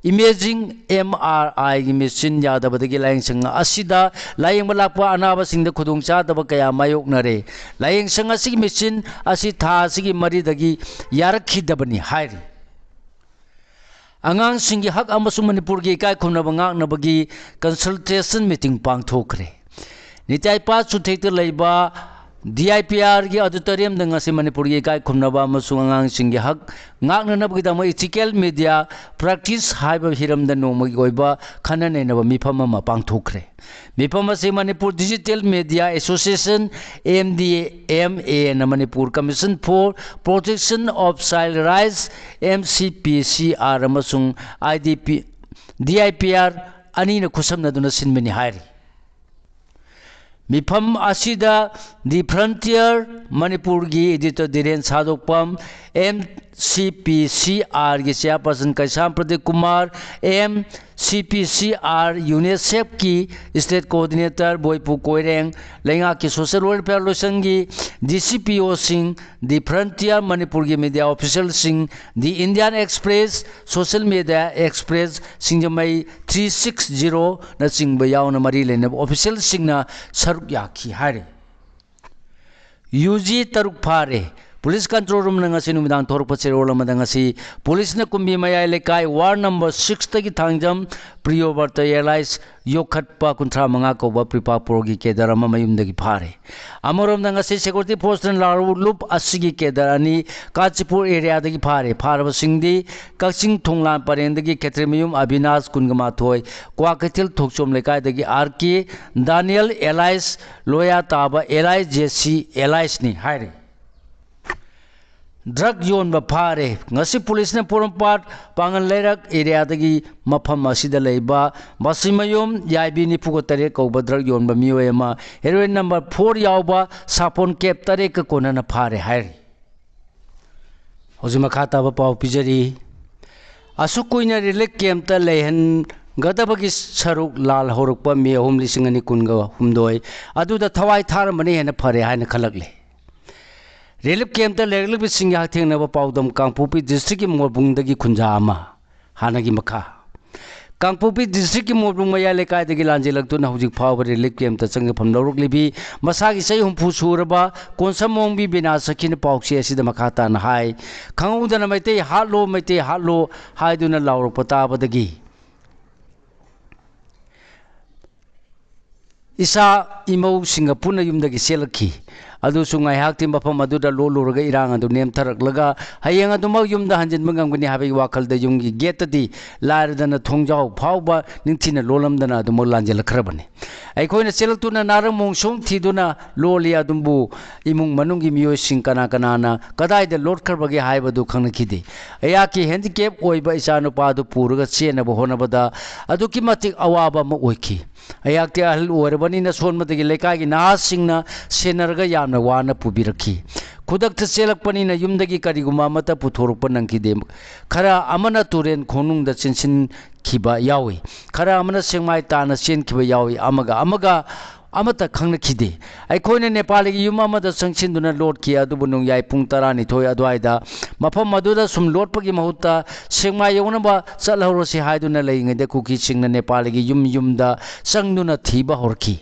imaging M R ꯑꯥꯏꯒꯤ ꯃꯦꯆꯤꯟ ꯌꯥꯗꯕꯗꯒꯤ ꯂꯥꯌꯦꯡꯁꯪ ꯑꯁꯤꯗ ꯂꯥꯌꯦꯡꯕ ꯂꯥꯛꯄ ꯑꯅꯥꯕꯁꯤꯡꯗ ꯈꯨꯗꯣꯡꯆꯥꯗꯕ ꯀꯌꯥ ꯃꯥꯌꯣꯛꯅꯔꯦ꯫ ꯂꯥꯌꯦꯡꯁꯪ ꯑꯁꯤꯒꯤ ꯃꯦꯆꯤꯟ ꯑꯁꯤ ꯊꯥ ꯑꯁꯤꯒꯤ ꯃꯔꯤꯗꯒꯤ ꯌꯥꯔꯛꯈꯤꯗꯕꯅꯤ ꯍꯥꯏꯔꯤ꯫ ꯑꯉꯥꯡꯁꯤꯡꯒꯤ ꯍꯛ ꯑꯃꯁꯨꯡ ꯃꯅꯤꯄꯨꯔꯒꯤ ꯏꯀꯥꯏ ꯈꯨꯝꯅꯕ ꯉꯥꯛꯅꯕꯒꯤ ꯀꯟꯁꯜꯇꯦꯁꯟ ꯃꯤꯇꯤꯡ ꯄꯥꯡꯊꯣꯛꯈ꯭ꯔꯦ꯫ ꯅꯤꯇꯥꯏ ꯄꯥ ꯆꯨꯊꯦꯛꯇ ꯂꯩꯕ ꯗꯤ ꯑꯥꯏ ꯄꯤ ꯑꯥꯔꯒꯤ ꯑꯣꯗꯤꯇꯣꯔꯤꯌꯝꯗ ꯉꯁꯤ ꯃꯅꯤꯄꯨꯔꯒꯤ ꯏꯀꯥꯏ ꯈꯨꯝꯅꯕ ꯑꯃꯁꯨꯡ ꯑꯉꯥꯡꯁꯤꯡꯒꯤ ꯍꯛ ꯉꯥꯛꯅꯅꯕꯒꯤꯗꯃꯛ ꯏꯊꯤꯀꯦꯜ ꯃꯤꯗꯤꯌꯥ ꯄ꯭ꯔꯦꯛꯇꯤꯁ ꯍꯥꯏꯕ ꯍꯤꯔꯝꯗ ꯅꯣꯡꯃꯒꯤ ꯑꯣꯏꯕ ꯈꯟꯅ ꯅꯩꯅꯕ ꯃꯤꯐꯝ ꯑꯃ ꯄꯥꯡꯊꯣꯛꯈ꯭ꯔꯦ꯫ ꯃꯤꯐꯝ ꯑꯁꯤ Manipur digital media association, M D M ꯑꯦꯅ Manipur commission for protection of child rights, M C P C R, ꯑꯃꯁꯨꯡ I D P, D I P R ꯑꯅꯤꯅ ꯈꯨꯠꯁꯝꯅꯗꯨꯅ ꯁꯤꯟꯕꯅꯤ ꯍꯥꯏꯔꯤ꯫ ꯃꯤꯐꯝ ꯑꯁꯤꯗ The Frontier ꯃꯅꯤꯄꯨꯔꯒꯤ editor ꯙꯤꯔꯦꯟ ꯁꯥꯗꯣꯛꯄꯝ, M C P C R ꯒꯤ chairperson ꯀꯩꯁꯥꯝ Pradeep Kumar, M C P C R UNICEF ꯀꯤ state coordinator ꯕꯣꯏꯄꯨ Koireng, ꯂꯩꯉꯥꯛꯀꯤ social welfare ꯂꯣꯏꯁꯪꯒꯤ D C P O ꯁꯤꯡ, The Frontier ꯃꯅꯤꯄꯨꯔꯒꯤ media official ꯁꯤꯡ, The Indian Express, Social Media Express, Singjamei three six zero ꯅꯆꯤꯡꯕ ꯌꯥꯎꯅ ꯃꯔꯤ ꯂꯩꯅꯕ official ꯁꯤꯡꯅ ꯁꯔꯨꯛ ꯌꯥꯈꯤ ꯍꯥꯏꯔꯤ꯫ ꯌꯨ ꯖꯤ ꯇꯔꯨꯛ ꯐꯥꯔꯦ꯫ Police control room ꯅ ꯉꯁꯤ ꯅꯨꯃꯤꯗꯥꯡ ꯊꯣꯔꯛꯄ ꯆꯦꯔꯣꯜ ꯑꯃꯗ ꯉꯁꯤ police ꯅ ꯀꯨꯝꯕꯤ ꯃꯌꯥꯏ ꯂꯩꯀꯥꯏ ward number six ꯇꯒꯤ ꯊꯥꯡꯖꯝ ꯄ꯭ꯔꯤꯌꯣꯕꯔꯇ alias ꯌꯣꯛꯈꯠꯄ ꯀꯨꯟꯊ꯭ꯔꯥ ꯃꯉꯥ ꯀꯧꯕ ꯄ꯭ꯔꯤꯄꯥꯄꯨꯔꯒꯤ cadre ꯑꯃ ꯃꯌꯨꯝꯗꯒꯤ ꯐꯥꯔꯦ꯫ ꯑꯃꯔꯣꯝꯗ ꯉꯁꯤ security force ꯅ ꯂꯥꯂꯨꯞ ꯑꯁꯤꯒꯤ cadre ꯑꯅꯤ ꯀꯥꯟꯆꯤꯄꯨꯔ area ꯗꯒꯤ ꯐꯥꯔꯦ꯫ ꯐꯥꯔꯕꯁꯤꯡꯗꯤ ꯀꯛꯆꯤꯡ ꯊꯣꯡꯂꯥꯟ ꯄꯔꯦꯡꯗꯒꯤ ꯈꯦꯇ꯭ꯔꯤꯃꯌꯨꯝ ꯑꯕꯤꯅꯥꯁ ꯀꯨꯟꯒ ꯃꯥꯊꯣꯏ, ꯀ꯭ꯋꯥꯀꯩꯊꯦꯜ ꯊꯣꯛꯆꯣꯝ ꯂꯩꯀꯥꯏꯗꯒꯤ R K ꯗꯥꯅꯤꯌꯦꯜ alias ꯂꯣꯌꯥ ꯇꯥꯕ alias J C alias ꯅꯤ ꯍꯥꯏꯔꯤ꯫ Drug ꯌꯣꯟꯕ ꯐꯥꯔꯦ꯫ ꯉꯁꯤ police ꯅ ꯄꯣꯔꯣꯝꯄꯥꯠ ꯄꯥꯡꯒꯜ ꯂꯩꯔꯛ area ꯗꯒꯤ ꯃꯐꯝ ꯑꯁꯤꯗ ꯂꯩꯕ ꯕꯁꯤꯃꯌꯨꯝ ꯌꯥꯏꯕꯤ ꯅꯤꯐꯨꯒ ꯇꯔꯦꯠ ꯀꯧꯕ drug ꯌꯣꯟꯕ ꯃꯤꯑꯣꯏ ꯑꯃ heroin number four ꯌꯥꯎꯕ ꯁꯥꯄꯣꯟ case ꯇꯔꯦꯠꯀ ꯀꯣꯟꯅꯅ ꯐꯥꯔꯦ ꯍꯥꯏꯔꯤ꯫ ꯍꯧꯖꯤꯛ ꯃꯈꯥ ꯇꯥꯕ ꯄꯥꯎ ꯄꯤꯖꯔꯤ꯫ ꯑꯁꯨꯛ ꯀꯨꯏꯅ relief camp ꯇ ꯂꯩꯍꯟꯒꯗꯕꯒꯤ ꯁꯔꯨꯛ ꯂꯥꯜꯍꯧꯔꯛꯄ ꯃꯦ ꯑꯍꯨꯝ, ꯂꯤꯁꯤꯡ ꯑꯅꯤ ꯀꯨꯟꯒ ꯍꯨꯝꯗꯣꯏ ꯑꯗꯨꯗ ꯊꯋꯥꯏ ꯊꯥꯔꯝꯕꯅ ꯍꯦꯟꯅ ꯐꯔꯦ ꯍꯥꯏꯅ ꯈꯜꯂꯛꯂꯦ꯫ Relief camp ꯇ ꯂꯩꯔꯛꯂꯤꯕꯁꯤꯡꯒꯤ ꯍꯛꯊꯦꯡꯅꯕ ꯄꯥꯎꯗꯝ ꯀꯥꯡꯄꯣꯛꯄꯤ district ꯀꯤ ꯃꯣꯔꯕꯨꯡꯗꯒꯤ ꯈꯨꯟꯖꯥ ꯑꯃ꯫ ꯍꯥꯟꯅꯒꯤ ꯃꯈꯥ꯫ ꯀꯥꯡꯄꯣꯛꯄꯤ district ꯀꯤ ꯃꯣꯔꯕꯨꯡ ꯃꯌꯥꯏ ꯂꯩꯀꯥꯏꯗꯒꯤ ꯂꯥꯟꯖꯦꯜꯂꯛꯇꯨꯅ ꯍꯧꯖꯤꯛ ꯐꯥꯎꯕ relief camp ꯇ ꯆꯪꯖꯐꯝ ꯂꯧꯔꯛꯂꯤꯕꯤ ꯃꯁꯥꯒꯤ ꯆꯍꯤ ꯍꯨꯝꯐꯨ ꯁꯨꯔꯕ ꯀꯣꯟꯁꯝꯃꯣꯡꯕꯤ ꯕꯤꯅꯥ ꯁꯈꯤꯅ ꯄꯥꯎꯆꯦ ꯑꯁꯤꯗ ꯃꯈꯥ ꯇꯥꯅ ꯍꯥꯏ, ꯈꯪꯍꯧꯗꯅ "ꯃꯩꯇꯩ ꯍꯥꯠꯂꯣ, ꯃꯩꯇꯩ ꯍꯥꯠꯂꯣ" ꯍꯥꯏꯗꯨꯅ ꯂꯥꯎꯔꯛꯄ ꯇꯥꯕꯗꯒꯤ ꯏꯆꯥ ꯏꯃꯧꯁꯤꯡꯒ ꯄꯨꯟꯅ ꯌꯨꯝꯗꯒꯤ ꯆꯦꯜꯂꯛꯈꯤ꯫ ꯑꯗꯨꯁꯨ ꯉꯥꯏꯍꯥꯛꯇꯤ ꯃꯐꯝ ꯑꯗꯨꯗ ꯂꯣꯠꯂꯨꯔꯒ ꯏꯔꯥꯡ ꯑꯗꯨ ꯅꯦꯝꯊꯔꯛꯂꯒ ꯍꯌꯦꯡ ꯑꯗꯨꯃꯛ ꯌꯨꯝꯗ ꯍꯟꯖꯤꯟꯕ ꯉꯝꯒꯅꯤ ꯍꯥꯏꯕꯒꯤ ꯋꯥꯈꯜꯗ ꯌꯨꯝꯒꯤ ꯒꯦꯠꯇꯗꯤ ꯂꯥꯏꯔꯗꯅ ꯊꯣꯡꯖꯥꯎ ꯐꯥꯎꯕ ꯅꯤꯡꯊꯤꯅ ꯂꯣꯜꯂꯝꯗꯅ ꯑꯗꯨꯃꯛ ꯂꯥꯟꯖꯦꯜꯂꯛꯈ꯭ꯔꯕꯅꯤ꯫ ꯑꯩꯈꯣꯏꯅ ꯆꯦꯜꯂꯛꯇꯨꯅ ꯅꯥꯔꯪ ꯃꯣꯡꯁꯣꯡ ꯊꯤꯗꯨꯅ ꯂꯣꯜꯂꯤ, ꯑꯗꯨꯕꯨ ꯏꯃꯨꯡ ꯃꯅꯨꯡꯒꯤ ꯃꯤꯑꯣꯏꯁꯤꯡ ꯀꯅꯥ ꯀꯅꯥꯅ ꯀꯗꯥꯏꯗ ꯂꯣꯠꯈ꯭ꯔꯕꯒꯦ ꯍꯥꯏꯕꯗꯨ ꯈꯪꯅꯈꯤꯗꯦ꯫ ꯑꯩꯍꯥꯛꯀꯤ ꯍꯦꯟꯗꯤꯀꯦꯞ ꯑꯣꯏꯕ ꯏꯆꯥꯅꯨꯄꯥ ꯑꯗꯨ ꯄꯨꯔꯒ ꯆꯦꯟꯅꯕ ꯍꯣꯠꯅꯕꯗ ꯑꯗꯨꯛꯀꯤ ꯃꯇꯤꯛ ꯑꯋꯥꯕ ꯑꯃ ꯑꯣꯏꯈꯤ꯫ ꯑꯩꯍꯥꯛꯇꯤ ꯑꯍꯜ ꯑꯣꯏꯔꯕꯅꯤꯅ ꯁꯣꯟꯕꯗꯒꯤ ꯂꯩꯀꯥꯏꯒꯤ ꯅꯍꯥꯁꯤꯡꯅ ꯁꯦꯟꯅꯔꯒ ꯌꯥꯝꯅ ꯋꯥꯅ ꯄꯨꯕꯤꯔꯛꯈꯤ꯫ ꯈꯨꯗꯛꯇ ꯆꯦꯜꯂꯛꯄꯅꯤꯅ ꯌꯨꯝꯗꯒꯤ ꯀꯔꯤꯒꯨꯝꯕ ꯑꯃꯠꯇ ꯄꯨꯊꯣꯔꯛꯄ ꯅꯪꯈꯤꯗꯦ꯫ ꯈꯔ ꯑꯃꯅ ꯇꯨꯔꯦꯟ ꯈꯣꯡꯅꯨꯡꯗ ꯆꯦꯟꯁꯤꯟꯈꯤꯕ ꯌꯥꯎꯏ, ꯈꯔ ꯑꯃꯅ ꯁꯦꯛꯃꯥꯏ ꯇꯥꯟꯅ ꯆꯦꯟꯈꯤꯕ ꯌꯥꯎꯏ, ꯑꯃꯒ ꯑꯃꯒ ꯑꯃꯠꯇ ꯈꯪꯅꯈꯤꯗꯦ꯫ ꯑꯩꯈꯣꯏꯅ ꯅꯦꯄꯥꯂꯤꯒꯤ ꯌꯨꯝ ꯑꯃꯗ ꯆꯪꯁꯤꯟꯗꯨꯅ ꯂꯣꯠꯈꯤ, ꯑꯗꯨꯕꯨ ꯅꯣꯡꯌꯥꯏ ꯄꯨꯡ ꯇꯔꯥꯅꯤꯊꯣꯏ ꯑꯗꯨꯋꯥꯏꯗ ꯃꯐꯝ ꯑꯗꯨꯗ ꯁꯨꯝ ꯂꯣꯠꯄꯒꯤ ꯃꯍꯨꯠꯇ ꯁꯦꯛꯃꯥꯏ ꯌꯧꯅꯕ ꯆꯠꯍꯧꯔꯁꯤ ꯍꯥꯏꯗꯨꯅ ꯂꯩꯔꯤꯉꯩꯗ ꯀꯨꯀꯤꯁꯤꯡꯅ ꯅꯦꯄꯥꯂꯤꯒꯤ ꯌꯨꯝ ꯌꯨꯝꯗ ꯆꯪꯗꯨꯅ ꯊꯤꯕ ꯍꯧꯔꯛꯈꯤ꯫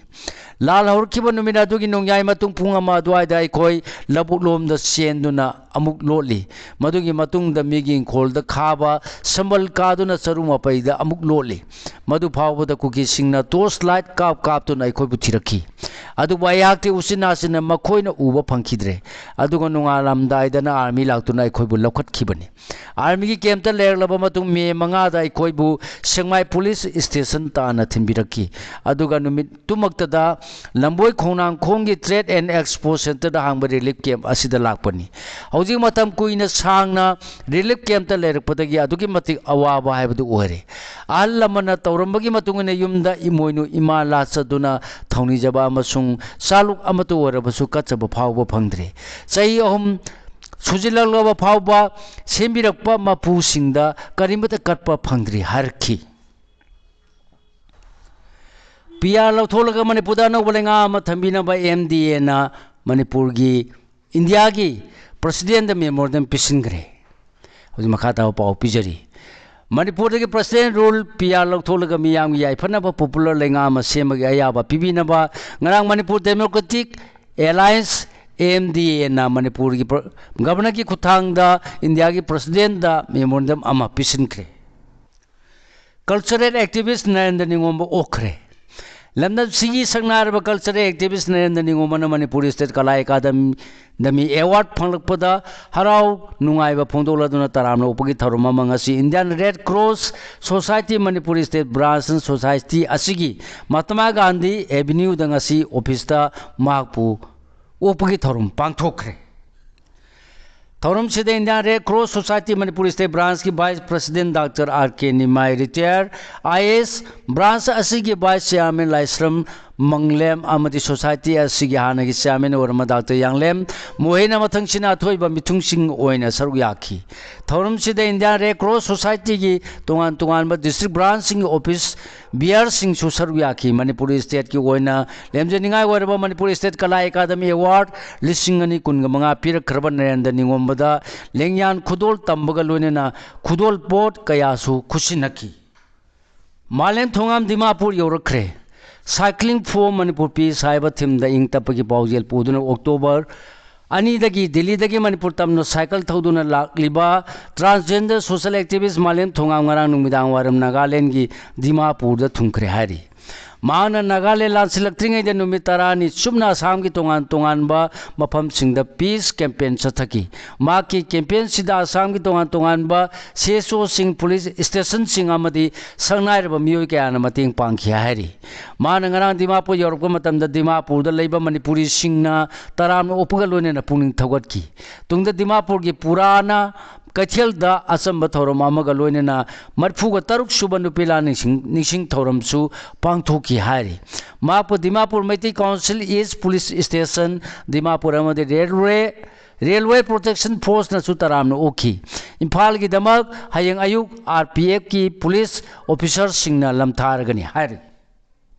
ꯂꯥꯜ ꯍꯧꯔꯛꯈꯤꯕ ꯅꯨꯃꯤꯠ ꯑꯗꯨꯒꯤ ꯅꯣꯡꯌꯥꯏ ꯃꯇꯨꯡ ꯄꯨꯡ ꯑꯃ ꯑꯗꯨꯋꯥꯏꯗ ꯑꯩꯈꯣꯏ ꯂꯧꯕꯨꯛ ꯂꯣꯝꯗ ꯆꯦꯟꯗꯨꯅ ꯑꯃꯨꯛ ꯂꯣꯠꯂꯤ꯫ ꯃꯗꯨꯒꯤ ꯃꯇꯨꯡꯗ ꯃꯤꯒꯤ ꯏꯪꯈꯣꯜꯗ ꯈꯥꯕ ꯁꯝꯕꯜ ꯀꯥꯗꯨꯅ ꯆꯔꯨ ꯃꯄꯩꯗ ꯑꯃꯨꯛ ꯂꯣꯠꯂꯤ꯫ ꯃꯗꯨ ꯐꯥꯎꯕꯗ ꯀꯨꯀꯤꯁꯤꯡꯅ ꯇꯣꯔꯆ ꯂꯥꯏꯠ ꯀꯥꯞ ꯀꯥꯞꯇꯨꯅ ꯑꯩꯈꯣꯏꯕꯨ ꯊꯤꯔꯛꯈꯤ꯫ ꯑꯗꯨꯕꯨ ꯑꯩꯍꯥꯛꯇꯤ ꯎꯆꯤꯟ ꯅꯥꯆꯤꯟꯅ ꯃꯈꯣꯏꯅ ꯎꯕ ꯐꯪꯈꯤꯗ꯭ꯔꯦ꯫ ꯑꯗꯨꯒ ꯅꯣꯡꯉꯥꯜꯂꯝꯗꯥꯏꯗꯅ ꯑꯥꯔꯃꯤ ꯂꯥꯛꯇꯨꯅ ꯑꯩꯈꯣꯏꯕꯨ ꯂꯧꯈꯠꯈꯤꯕꯅꯤ꯫ ꯑꯥꯔꯃꯤꯒꯤ ꯀꯦꯝꯞꯇ ꯂꯩꯔꯛꯂꯕ ꯃꯇꯨꯡ ꯃꯦ ꯃꯉꯥꯗ ꯑꯩꯈꯣꯏꯕꯨ ꯁꯦꯛꯃꯥꯏ ꯄꯨꯂꯤꯁ ꯁ꯭ꯇꯦꯁꯟ ꯇꯥꯟꯅ ꯊꯤꯟꯕꯤꯔꯛꯈꯤ꯫ ꯑꯗꯨꯒ ꯅꯨꯃꯤꯠꯇꯨꯃꯛꯇꯗ ꯂꯝꯕꯣꯏ ꯈꯣꯡꯅꯥꯡꯈꯣꯡꯒꯤ ꯇ꯭ꯔꯦꯗ ꯑꯦꯟ ꯑꯦꯛꯁꯄꯣ ꯁꯦꯟꯇꯔꯗ ꯍꯥꯡꯕ ꯔꯤꯂꯤꯐ ꯀꯦꯝꯞ ꯑꯁꯤꯗ ꯂꯥꯛꯄꯅꯤ꯫ ꯍꯧꯖꯤꯛ ꯃꯇꯝ ꯀꯨꯏꯅ ꯁꯥꯡꯅ ꯔꯤꯂꯤꯐ ꯀꯦꯝꯞꯇ ꯂꯩꯔꯛꯄꯗꯒꯤ ꯑꯗꯨꯛꯀꯤ ꯃꯇꯤꯛ ꯑꯋꯥꯕ ꯍꯥꯏꯕꯗꯨ ꯑꯣꯏꯔꯦ꯫ ꯑꯍꯜ ꯂꯃꯟꯅ ꯇꯧꯔꯝꯕꯒꯤ ꯃꯇꯨꯡ ꯏꯟꯅ ꯌꯨꯝꯗ ꯏꯃꯣꯏꯅꯨ ꯏꯃꯥ ꯂꯥꯠꯆꯗꯨꯅ ꯊꯧꯅꯤꯖꯕ ꯑꯃꯁꯨꯡ ꯆꯥꯂꯨꯛ ꯑꯃꯠꯇ ꯑꯣꯏꯔꯕꯁꯨ ꯀꯠꯆꯕ ꯐꯥꯎꯕ ꯐꯪꯗ꯭ꯔꯦ꯫ ꯆꯍꯤ ꯑꯍꯨꯝ ꯁꯨꯖꯤꯜꯂꯛꯂꯕ ꯐꯥꯎꯕ ꯁꯦꯝꯕꯤꯔꯛꯄ ꯃꯄꯨꯁꯤꯡꯗ ꯀꯔꯤꯃꯠꯇ ꯀꯠꯄ ꯐꯪꯗ꯭ꯔꯤ ꯍꯥꯏꯔꯛꯈꯤ꯫ ꯄꯤ ꯑꯥꯔ ꯂꯧꯊꯣꯛꯂꯒ ꯃꯅꯤꯄꯨꯔꯗ ꯑꯅꯧꯕ ꯂꯩꯉꯥꯛ ꯑꯃ ꯊꯝꯕꯤꯅꯕ ꯑꯦꯝ ꯗꯤ ꯑꯦꯅ ꯃꯅꯤꯄꯨꯔꯒꯤ, ꯏꯟꯗꯤꯌꯥꯒꯤ ꯄ꯭ꯔꯁꯤꯗꯦꯟꯗ ꯃꯦꯃꯣꯔꯦꯟꯗꯝ ꯄꯤꯁꯤꯟꯈ꯭ꯔꯦ꯫ ꯍꯧꯖꯤꯛ ꯃꯈꯥ ꯇꯥꯕ ꯄꯥꯎ ꯄꯤꯖꯔꯤ꯫ ꯃꯅꯤꯄꯨꯔꯗꯒꯤ ꯄ꯭ꯔꯁꯤꯗꯦꯟ ꯔꯨꯜ ꯄꯤ ꯑꯥꯔ ꯂꯧꯊꯣꯛꯂꯒ ꯃꯤꯌꯥꯝꯒꯤ ꯌꯥꯏꯐꯅꯕ ꯄꯣꯄꯨꯂꯔ ꯂꯩꯉꯥꯛ ꯑꯃ ꯁꯦꯝꯕꯒꯤ ꯑꯌꯥꯕ ꯄꯤꯕꯤꯅꯕ ꯉꯔꯥꯡ Manipur democratic alliance, M D ꯑꯦꯅ ꯃꯅꯤꯄꯨꯔꯒꯤ ꯄ꯭ꯔ-, ꯒꯕꯔꯅꯔꯒꯤ ꯈꯨꯠꯊꯥꯡꯗ ꯏꯟꯗꯤꯌꯥꯒꯤ ꯄ꯭ꯔꯁꯤꯗꯦꯟꯗ ꯃꯦꯃꯣꯔꯦꯟꯗꯝ ꯑꯃ ꯄꯤꯁꯤꯟꯈ꯭ꯔꯦ꯫ ꯀꯜꯆꯔꯦꯜ ꯑꯦꯛꯇꯤꯚꯤꯁ ꯅꯔꯦꯟꯗ꯭ꯔ ꯅꯤꯉꯣꯝꯕ ꯑꯣꯛꯈ꯭ꯔꯦ꯫ ꯂꯝꯗꯝꯁꯤꯒꯤ ꯁꯛꯅꯥꯏꯔꯕ cultural activist ꯅꯔꯦꯟꯗ꯭ꯔ ꯅꯤꯉꯣꯝꯕꯅ Manipur State Kala academy Award ꯐꯪꯂꯛꯄꯗ ꯍꯔꯥꯎ ꯅꯨꯡꯉꯥꯏꯕ ꯐꯣꯡꯗꯣꯛꯂꯗꯨꯅ ꯇꯔꯥꯝꯅ ꯑꯣꯛꯄꯒꯤ ꯊꯧꯔꯝ ꯑꯃ ꯉꯁꯤ Indian Red Cross Society Manipur State Branch Society ꯑꯁꯤꯒꯤ ꯃꯍꯥꯇꯃꯥ ꯒꯥꯟꯙꯤ Avenue ꯗ ꯉꯁꯤ office ꯇ ꯃꯍꯥꯛꯄꯨ ꯑꯣꯛꯄꯒꯤ ꯊꯧꯔꯝ ꯄꯥꯡꯊꯣꯛꯈ꯭ꯔꯦ꯫ ꯊꯧꯔꯝꯁꯤꯗ Indian Red Cross Society Manipur State Branch ꯀꯤ Vice President Doctor R K Nimai, retired I A S, branch ꯑꯁꯤꯒꯤ Vice Chairman ꯂꯥꯏꯁ꯭ꯔꯝ ꯃꯪꯂꯦꯝ ꯑꯃꯗꯤ society ꯑꯁꯤꯒꯤ ꯍꯥꯟꯅꯒꯤ chairman ꯑꯣꯏꯔꯝꯕ Doctor ꯌꯥꯡꯂꯦꯝ ꯃꯣꯍꯦꯟ ꯑꯃꯊꯪꯁꯤꯡꯅ ꯑꯊꯣꯏꯕ ꯃꯤꯊꯨꯡꯁꯤꯡ ꯑꯣꯏꯅ ꯁꯔꯨꯛ ꯌꯥꯈꯤ꯫ ꯊꯧꯔꯝꯁꯤꯗ Indian Red Cross Society ꯒꯤ ꯇꯣꯉꯥꯟ ꯇꯣꯉꯥꯟꯕ district branch ꯁꯤꯡꯒꯤ office bearer ꯁꯤꯡꯁꯨ ꯁꯔꯨꯛ ꯌꯥꯈꯤ꯫ ꯃꯅꯤꯄꯨꯔ State ꯀꯤ ꯑꯣꯏꯅ ꯂꯦꯝꯖꯅꯤꯡꯉꯥꯏ ꯑꯣꯏꯔꯕ Manipur State Kala academy Award ꯂꯤꯁꯤꯡ ꯑꯅꯤ ꯀꯨꯟꯒ ꯃꯉꯥ ꯄꯤꯔꯛꯈ꯭ꯔꯕ ꯅꯔꯦꯟꯗ꯭ꯔ ꯅꯤꯉꯣꯝꯕꯗ ꯂꯦꯡꯌꯥꯟ ꯈꯨꯗꯣꯜ ꯇꯝꯕꯒ ꯂꯣꯏꯅꯅ ꯈꯨꯗꯣꯜ ꯄꯣꯠ ꯀꯌꯥꯁꯨ ꯈꯨꯠꯁꯤꯟꯅꯈꯤ꯫ ꯃꯥꯂꯦꯝ ꯊꯣꯉꯥꯝ Dimapur ꯌꯧꯔꯛꯈ꯭ꯔꯦ꯫ Cycling for Manipur Peace ꯍꯥꯏꯕ theme ꯗ ꯏꯪ ꯇꯞꯄꯒꯤ ꯄꯥꯎꯖꯦꯜ ꯄꯨꯗꯨꯅ October ꯑꯅꯤꯗꯒꯤ ꯗꯤꯜꯂꯤꯗꯒꯤ ꯃꯅꯤꯄꯨꯔ ꯇꯝꯅ cycle ꯊꯧꯗꯨꯅ ꯂꯥꯛꯂꯤꯕ transgender social activist ꯃꯥꯂꯦꯝ ꯊꯣꯉꯥꯝ ꯉꯔꯥꯡ ꯅꯨꯃꯤꯗꯥꯡ ꯋꯥꯏꯔꯝ ꯅꯥꯒꯥꯂꯦꯟꯒꯤ ꯗꯤꯃꯥꯄꯨꯔꯗ ꯊꯨꯡꯈ꯭ꯔꯦ ꯍꯥꯏꯔꯤ꯫ ꯃꯍꯥꯛꯅ ꯅꯥꯒꯥꯂꯦꯟ ꯂꯥꯟꯁꯤꯜꯂꯛꯇ꯭ꯔꯤꯉꯩꯗ ꯅꯨꯃꯤꯠ ꯇꯔꯥꯅꯤ ꯆꯨꯞꯅ ꯑꯁꯥꯝꯒꯤ ꯇꯣꯉꯥꯟ ꯇꯣꯉꯥꯟꯕ ꯃꯐꯝꯁꯤꯡꯗ peace campaign ꯆꯠꯊꯈꯤ꯫ ꯃꯍꯥꯛꯀꯤ campaign ꯁꯤꯗ ꯑꯁꯥꯝꯒꯤ ꯇꯣꯉꯥꯟ ꯇꯣꯉꯥꯟꯕ C S O ꯁꯤꯡ, police station ꯁꯤꯡ ꯑꯃꯗꯤ ꯁꯛꯅꯥꯏꯔꯕ ꯃꯤꯑꯣꯏ ꯀꯌꯥꯅ ꯃꯇꯦꯡ ꯄꯥꯡꯈꯤ ꯍꯥꯏꯔꯤ꯫ ꯃꯥꯅ ꯉꯔꯥꯡ ꯗꯤꯃꯥꯄꯨꯔ ꯌꯧꯔꯛꯄ ꯃꯇꯝꯗ ꯗꯤꯃꯥꯄꯨꯔꯗ ꯂꯩꯕ ꯃꯅꯤꯄꯨꯔꯤꯁꯤꯡꯅ ꯇꯔꯥꯝꯅ ꯑꯣꯛꯄꯒ ꯂꯣꯏꯅꯅ ꯄꯨꯛꯅꯤꯡ ꯊꯧꯒꯠꯈꯤ꯫ ꯇꯨꯡꯗ ꯗꯤꯃꯥꯄꯨꯔꯒꯤ ꯄꯨꯔꯥꯅ ꯀꯩꯊꯦꯜꯗ ꯑꯆꯝꯕ ꯊꯧꯔꯝ ꯑꯃꯒ ꯂꯣꯏꯅꯅ ꯃꯔꯤꯐꯨꯒ ꯇꯔꯨꯛ ꯁꯨꯕ ꯅꯨꯄꯤ ꯂꯥꯟ ꯅꯤꯡꯁꯤꯡ, ꯅꯤꯡꯁꯤꯡ ꯊꯧꯔꯝꯁꯨ ꯄꯥꯡꯊꯣꯛꯈꯤ ꯍꯥꯏꯔꯤ꯫ ꯃꯍꯥꯛꯄꯨ Dimapur Meitei Council East Police Station, Dimapur ꯑꯃꯗꯤ railway, Railway Protection Force ꯅꯁꯨ ꯇꯔꯥꯝꯅ ꯑꯣꯛꯈꯤ꯫ ꯏꯝꯐꯥꯜꯒꯤꯗꯃꯛ ꯍꯌꯦꯡ ꯑꯌꯨꯛ R P F ꯀꯤ police officer ꯁꯤꯡꯅ ꯂꯝꯊꯥꯔꯒꯅꯤ ꯍꯥꯏꯔꯤ꯫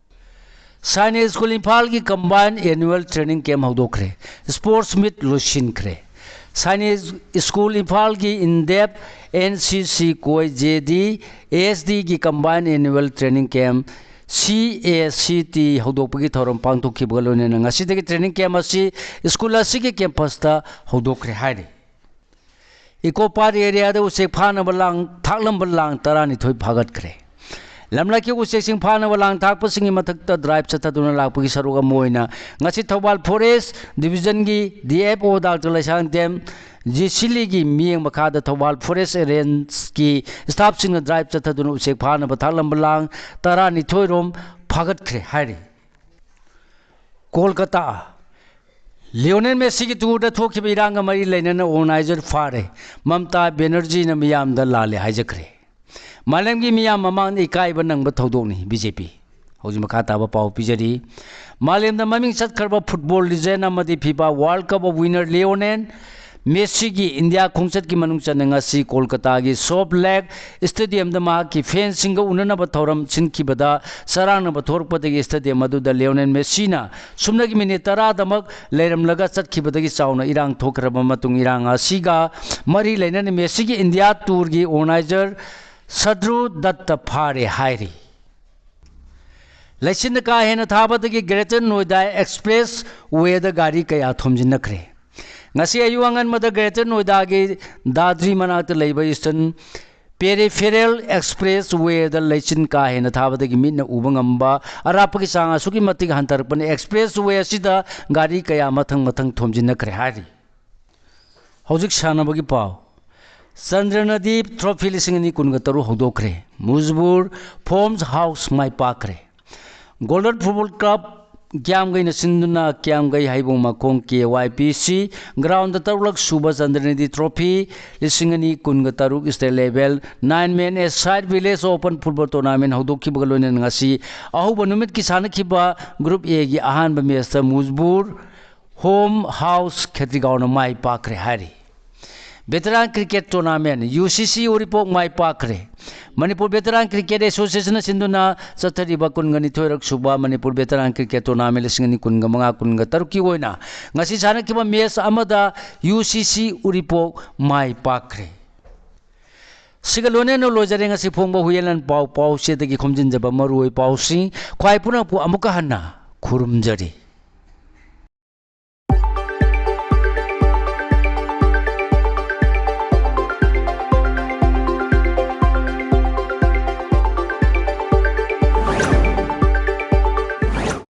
ꯁꯥꯏꯅꯤꯛ ꯁ꯭ꯀꯨꯜ ꯏꯝꯐꯥꯜꯒꯤ combined annual training camp ꯍꯧꯗꯣꯛꯈ꯭ꯔꯦ꯫ Sports meet ꯂꯣꯏꯁꯤꯟꯈ꯭ꯔꯦ꯫ ꯁꯥꯏꯅꯤꯛ ꯁ꯭ꯀꯨꯜ ꯏꯝꯐꯥꯜꯒꯤ INDEF, N C C ꯀꯣꯏ, J D, A S D ꯒꯤ combined annual training camp, C A C T, ꯍꯧꯗꯣꯛꯄꯒꯤ ꯊꯧꯔꯝ ꯄꯥꯡꯊꯣꯛꯈꯤꯕꯒ ꯂꯣꯏꯅꯅ ꯉꯁꯤꯗꯒꯤ training camp ꯑꯁꯤ ꯁ꯭ꯀꯨꯜ ꯑꯁꯤꯒꯤ campus ꯇ ꯍꯧꯗꯣꯛꯈ꯭ꯔꯦ ꯍꯥꯏꯔꯤ꯫ Eco Park area ꯗ ꯎꯆꯦꯛ ꯐꯥꯅꯕ ꯂꯥꯡ, ꯊꯥꯛꯂꯝꯕ ꯂꯥꯡ ꯇꯔꯥꯅꯤꯊꯣꯏ ꯐꯥꯒꯠꯈ꯭ꯔꯦ꯫ ꯂꯝꯂꯛꯀꯤ ꯎꯆꯦꯛꯁꯤꯡ ꯐꯥꯅꯕ ꯂꯥꯡ ꯊꯥꯛꯄꯁꯤꯡꯒꯤ ꯃꯊꯛꯇ ꯗ꯭ꯔꯥꯏꯚ ꯆꯠꯊꯗꯨꯅ ꯂꯥꯛꯄꯒꯤ ꯁꯔꯨꯛ ꯑꯃ ꯑꯣꯏꯅ ꯉꯁꯤ ꯊꯧꯕꯥꯜ ꯐꯣꯔꯦꯁ ꯗꯤꯕꯤꯖꯟꯒꯤ D F O doctor Leishangthem G ꯁꯤꯂꯤꯒꯤ ꯃꯤꯠꯌꯦꯡ ꯃꯈꯥꯗ ꯊꯧꯕꯥꯜ ꯐꯣꯔꯦꯁ ꯔꯦꯟꯖꯀꯤ ꯁ꯭ꯇꯥꯐꯁꯤꯡꯅ ꯗ꯭ꯔꯥꯏꯚ ꯆꯠꯊꯗꯨꯅ ꯎꯆꯦꯛ ꯐꯥꯅꯕ ꯊꯥꯛꯂꯝꯕ ꯂꯥꯡ ꯇꯔꯥꯅꯤꯊꯣꯏ ꯔꯣꯝ ꯐꯥꯒꯠꯈ꯭ꯔꯦ ꯍꯥꯏꯔꯤ꯫ ꯀꯣꯜꯀꯇꯥ꯫ ꯂꯤꯑꯣꯅꯦꯜ ꯃꯦꯁꯤꯒꯤ ꯇꯨꯔꯗ ꯊꯣꯛꯈꯤꯕ ꯏꯔꯥꯡꯒ ꯃꯔꯤ ꯂꯩꯅꯅ ꯑꯣꯔꯒꯅꯥꯏꯖꯔ ꯐꯥꯔꯦ꯫ ꯃꯝꯇꯥ ꯕꯦꯅꯔꯖꯤꯅ ꯃꯤꯌꯥꯝꯗ ꯂꯥꯜꯂꯦ ꯍꯥꯏꯖꯈ꯭ꯔꯦ꯫ ꯃꯥꯂꯦꯝꯒꯤ ꯃꯤꯌꯥꯝ ꯃꯃꯥꯡꯗ ꯏꯀꯥꯏꯕ ꯅꯪꯕ ꯊꯧꯗꯣꯛꯅꯤ ꯕꯤ ꯖꯦ ꯄꯤ꯫ ꯍꯧꯖꯤꯛ ꯃꯈꯥ ꯇꯥꯕ ꯄꯥꯎ ꯄꯤꯖꯔꯤ꯫ ꯃꯥꯂꯦꯝꯗ ꯃꯃꯤꯡ ꯆꯠꯈ꯭ꯔꯕ ꯐꯨꯠꯕꯣꯜ ꯂꯤꯖꯦꯟ ꯑꯃꯗꯤ FIFA world cup of winner Lionel ꯃꯦꯁꯤꯒꯤ ꯏꯟꯗꯤꯌꯥ ꯈꯣꯡꯆꯠꯀꯤ ꯃꯅꯨꯡ ꯆꯟꯅ ꯉꯁꯤ ꯀꯣꯜꯀꯇꯥꯒꯤ ꯁꯣꯞ ꯂꯦꯛ ꯁ꯭ꯇꯦꯗꯤꯌꯝꯗ ꯃꯍꯥꯛꯀꯤ ꯐꯦꯟꯁꯤꯡꯒ ꯎꯅꯅꯕ ꯊꯧꯔꯝ ꯁꯤꯟꯈꯤꯕꯗ ꯆꯔꯥꯡꯅꯕ ꯊꯣꯛꯂꯛꯄꯗꯒꯤ ꯁ꯭ꯇꯦꯗꯤꯌꯝ ꯑꯗꯨꯗ ꯂꯤꯑꯣꯅꯦꯜ ꯃꯦꯁꯤꯅ ꯁꯨꯞꯅꯒꯤ ꯃꯤꯅꯤꯠ ꯇꯔꯥꯗꯃꯛ ꯂꯩꯔꯝꯂꯒ ꯆꯠꯈꯤꯕꯗꯒꯤ ꯆꯥꯎꯅ ꯏꯔꯥꯡ ꯊꯣꯛꯈ꯭ꯔꯕ ꯃꯇꯨꯡ ꯏꯔꯥꯡ ꯑꯁꯤꯒ ꯃꯔꯤ ꯂꯩꯅꯅ ꯃꯦꯁꯤꯒꯤ ꯏꯟꯗꯤꯌꯥ ꯇꯨꯔꯒꯤ ꯑꯣꯔꯒꯅꯥꯏꯖꯔ ꯁꯗ꯭ꯔꯨ ꯗꯠꯇ ꯐꯥꯔꯦ ꯍꯥꯏꯔꯤ꯫ ꯂꯩꯆꯤꯟꯅ ꯀꯥ ꯍꯦꯟꯅ ꯊꯥꯕꯗꯒꯤ ꯒ꯭ꯔꯦꯇꯔ ꯅꯣꯏꯗꯥ ꯑꯦꯛꯁꯄ꯭ꯔꯦꯁ ꯋꯦꯗ ꯒꯥꯔꯤ ꯀꯌꯥ ꯊꯣꯝꯖꯤꯟꯅꯈ꯭ꯔꯦ꯫ ꯉꯁꯤ ꯑꯌꯨꯛ ꯑꯉꯟꯕꯗ ꯒ꯭ꯔꯦꯇꯔ ꯅꯣꯏꯗꯥꯒꯤ ꯗꯥꯗ꯭ꯔꯤ ꯃꯅꯥꯛꯇ ꯂꯩꯕ ꯏꯁꯇꯔꯟ ꯄꯦꯔꯤꯐꯦꯔꯦꯜ ꯑꯦꯛꯁꯄ꯭ꯔꯦꯁ ꯋꯦꯗ ꯂꯩꯆꯤꯟ ꯀꯥ ꯍꯦꯟꯅ ꯊꯥꯕꯗꯒꯤ ꯃꯤꯠꯅ ꯎꯕ ꯉꯝꯕ ꯑꯔꯥꯞꯄꯒꯤ ꯆꯥꯡ ꯑꯁꯨꯛꯀꯤ ꯃꯇꯤꯛ ꯍꯟꯊꯔꯛꯄꯅ ꯑꯦꯛꯁꯄ꯭ꯔꯦꯁ ꯋꯦ ꯑꯁꯤꯗ ꯒꯥꯔꯤ ꯀꯌꯥ ꯃꯊꯪ ꯃꯊꯪ ꯊꯣꯝꯖꯤꯟꯅꯈ꯭ꯔꯦ ꯍꯥꯏꯔꯤ꯫ ꯍꯧꯖꯤꯛ ꯁꯥꯟꯅꯕꯒꯤ ꯄꯥꯎ꯫ ꯆꯟꯗ꯭ꯔꯅꯗꯤ ꯇ꯭ꯔꯣꯐꯤ ꯂꯤꯁꯤꯡ ꯑꯅꯤ ꯀꯨꯟꯒ ꯇꯔꯨꯛ ꯍꯧꯗꯣꯛꯈ꯭ꯔꯦ꯫ ꯃꯨꯖꯕꯨꯔ ꯐꯣꯝꯁ ꯍꯥꯎꯁ ꯃꯥꯏ ꯄꯥꯛꯈ꯭ꯔꯦ꯫ ꯒꯣꯜꯗꯟ ꯐꯨꯠꯕꯣꯜ ꯀ꯭ꯂꯕ ꯀ꯭ꯌꯥꯝꯒꯩꯅ ꯁꯤꯟꯗꯨꯅ ꯀ꯭ꯌꯥꯝꯒꯩ ꯍꯩꯕꯣꯡ ꯃꯈꯣꯡ ꯀꯦ ꯋꯥꯏ ꯄꯤ ꯁꯤ ꯒ꯭ꯔꯥꯎꯟꯗ ꯇꯔꯨꯛꯂꯛ ꯁꯨꯕ ꯆꯟꯗ꯭ꯔꯅꯤꯗꯤ ꯇ꯭ꯔꯣꯐꯤ ꯂꯤꯁꯤꯡ ꯑꯅꯤ ꯀꯨꯟꯒ ꯇꯔꯨꯛ state level nine men A side village open football tournament ꯍꯧꯗꯣꯛꯈꯤꯕꯒ ꯂꯣꯏꯅꯅ ꯉꯁꯤ ꯑꯍꯧꯕ ꯅꯨꯃꯤꯠꯀꯤ ꯁꯥꯟꯅꯈꯤꯕ ꯒ꯭ꯔꯨꯞ ꯑꯦꯒꯤ ꯑꯍꯥꯟꯕ ꯃꯦꯆꯇ ꯃꯨꯖꯕꯨꯔ ꯍꯣꯝ ꯍꯥꯎꯁ ꯈꯦꯇ꯭ꯔꯤꯒꯥꯎꯅ ꯃꯥꯏ ꯄꯥꯛꯈ꯭ꯔꯦ ꯍꯥꯏꯔꯤ꯫ ꯚꯦꯇꯔꯥꯟ ꯀ꯭ꯔꯤꯀꯦꯠ ꯇꯣꯔꯅꯥꯃꯦꯟ ꯌꯨ ꯁꯤ ꯁꯤ ꯎꯔꯤꯄꯣꯛ ꯃꯥꯏ ꯄꯥꯛꯈ꯭ꯔꯦ꯫ ꯃꯅꯤꯄꯨꯔ ꯚꯦꯇꯔꯥꯟ ꯀ꯭ꯔꯤꯀꯦꯠ ꯑꯦꯁꯣꯁꯤꯌꯦꯁꯟꯅ ꯁꯤꯟꯗꯨꯅ ꯆꯠꯊꯔꯤꯕ ꯀꯨꯟꯒ ꯅꯤꯊꯣꯏꯔꯛ ꯁꯨꯕ ꯃꯅꯤꯄꯨꯔ ꯚꯦꯇꯔꯥꯟ ꯀ꯭ꯔꯤꯀꯦꯠ ꯇꯣꯔꯅꯥꯃꯦꯟ ꯂꯤꯁꯤꯡ ꯑꯅꯤ ꯀꯨꯟꯒ ꯃꯉꯥ ꯀꯨꯟꯒ ꯇꯔꯨꯛꯀꯤ ꯑꯣꯏꯅ ꯉꯁꯤ ꯁꯥꯟꯅꯈꯤꯕ ꯃꯦꯆ ꯑꯃꯗ ꯌꯨ ꯁꯤ ꯁꯤ ꯎꯔꯤꯄꯣꯛ ꯃꯥꯏ ꯄꯥꯛꯈ꯭ꯔꯦ꯫ ꯁꯤꯒ ꯂꯣꯏꯅꯅ ꯂꯣꯏꯖꯔꯦ ꯉꯁꯤ ꯐꯣꯡꯕ ꯍꯨꯏꯌꯦꯟꯂꯥꯟ ꯄꯥꯎ ꯄꯥꯎꯆꯦꯗꯒꯤ ꯈꯣꯝꯖꯤꯟꯖꯕ ꯃꯔꯨꯑꯣꯏ ꯄꯥꯎꯁꯤꯡ꯫ ꯈ꯭ꯋꯥꯏ ꯄꯨꯝꯅꯃꯛꯄꯨ ꯑꯃꯨꯛꯀ ꯍꯟꯅ ꯈꯨꯔꯨꯝꯖꯔꯤ꯫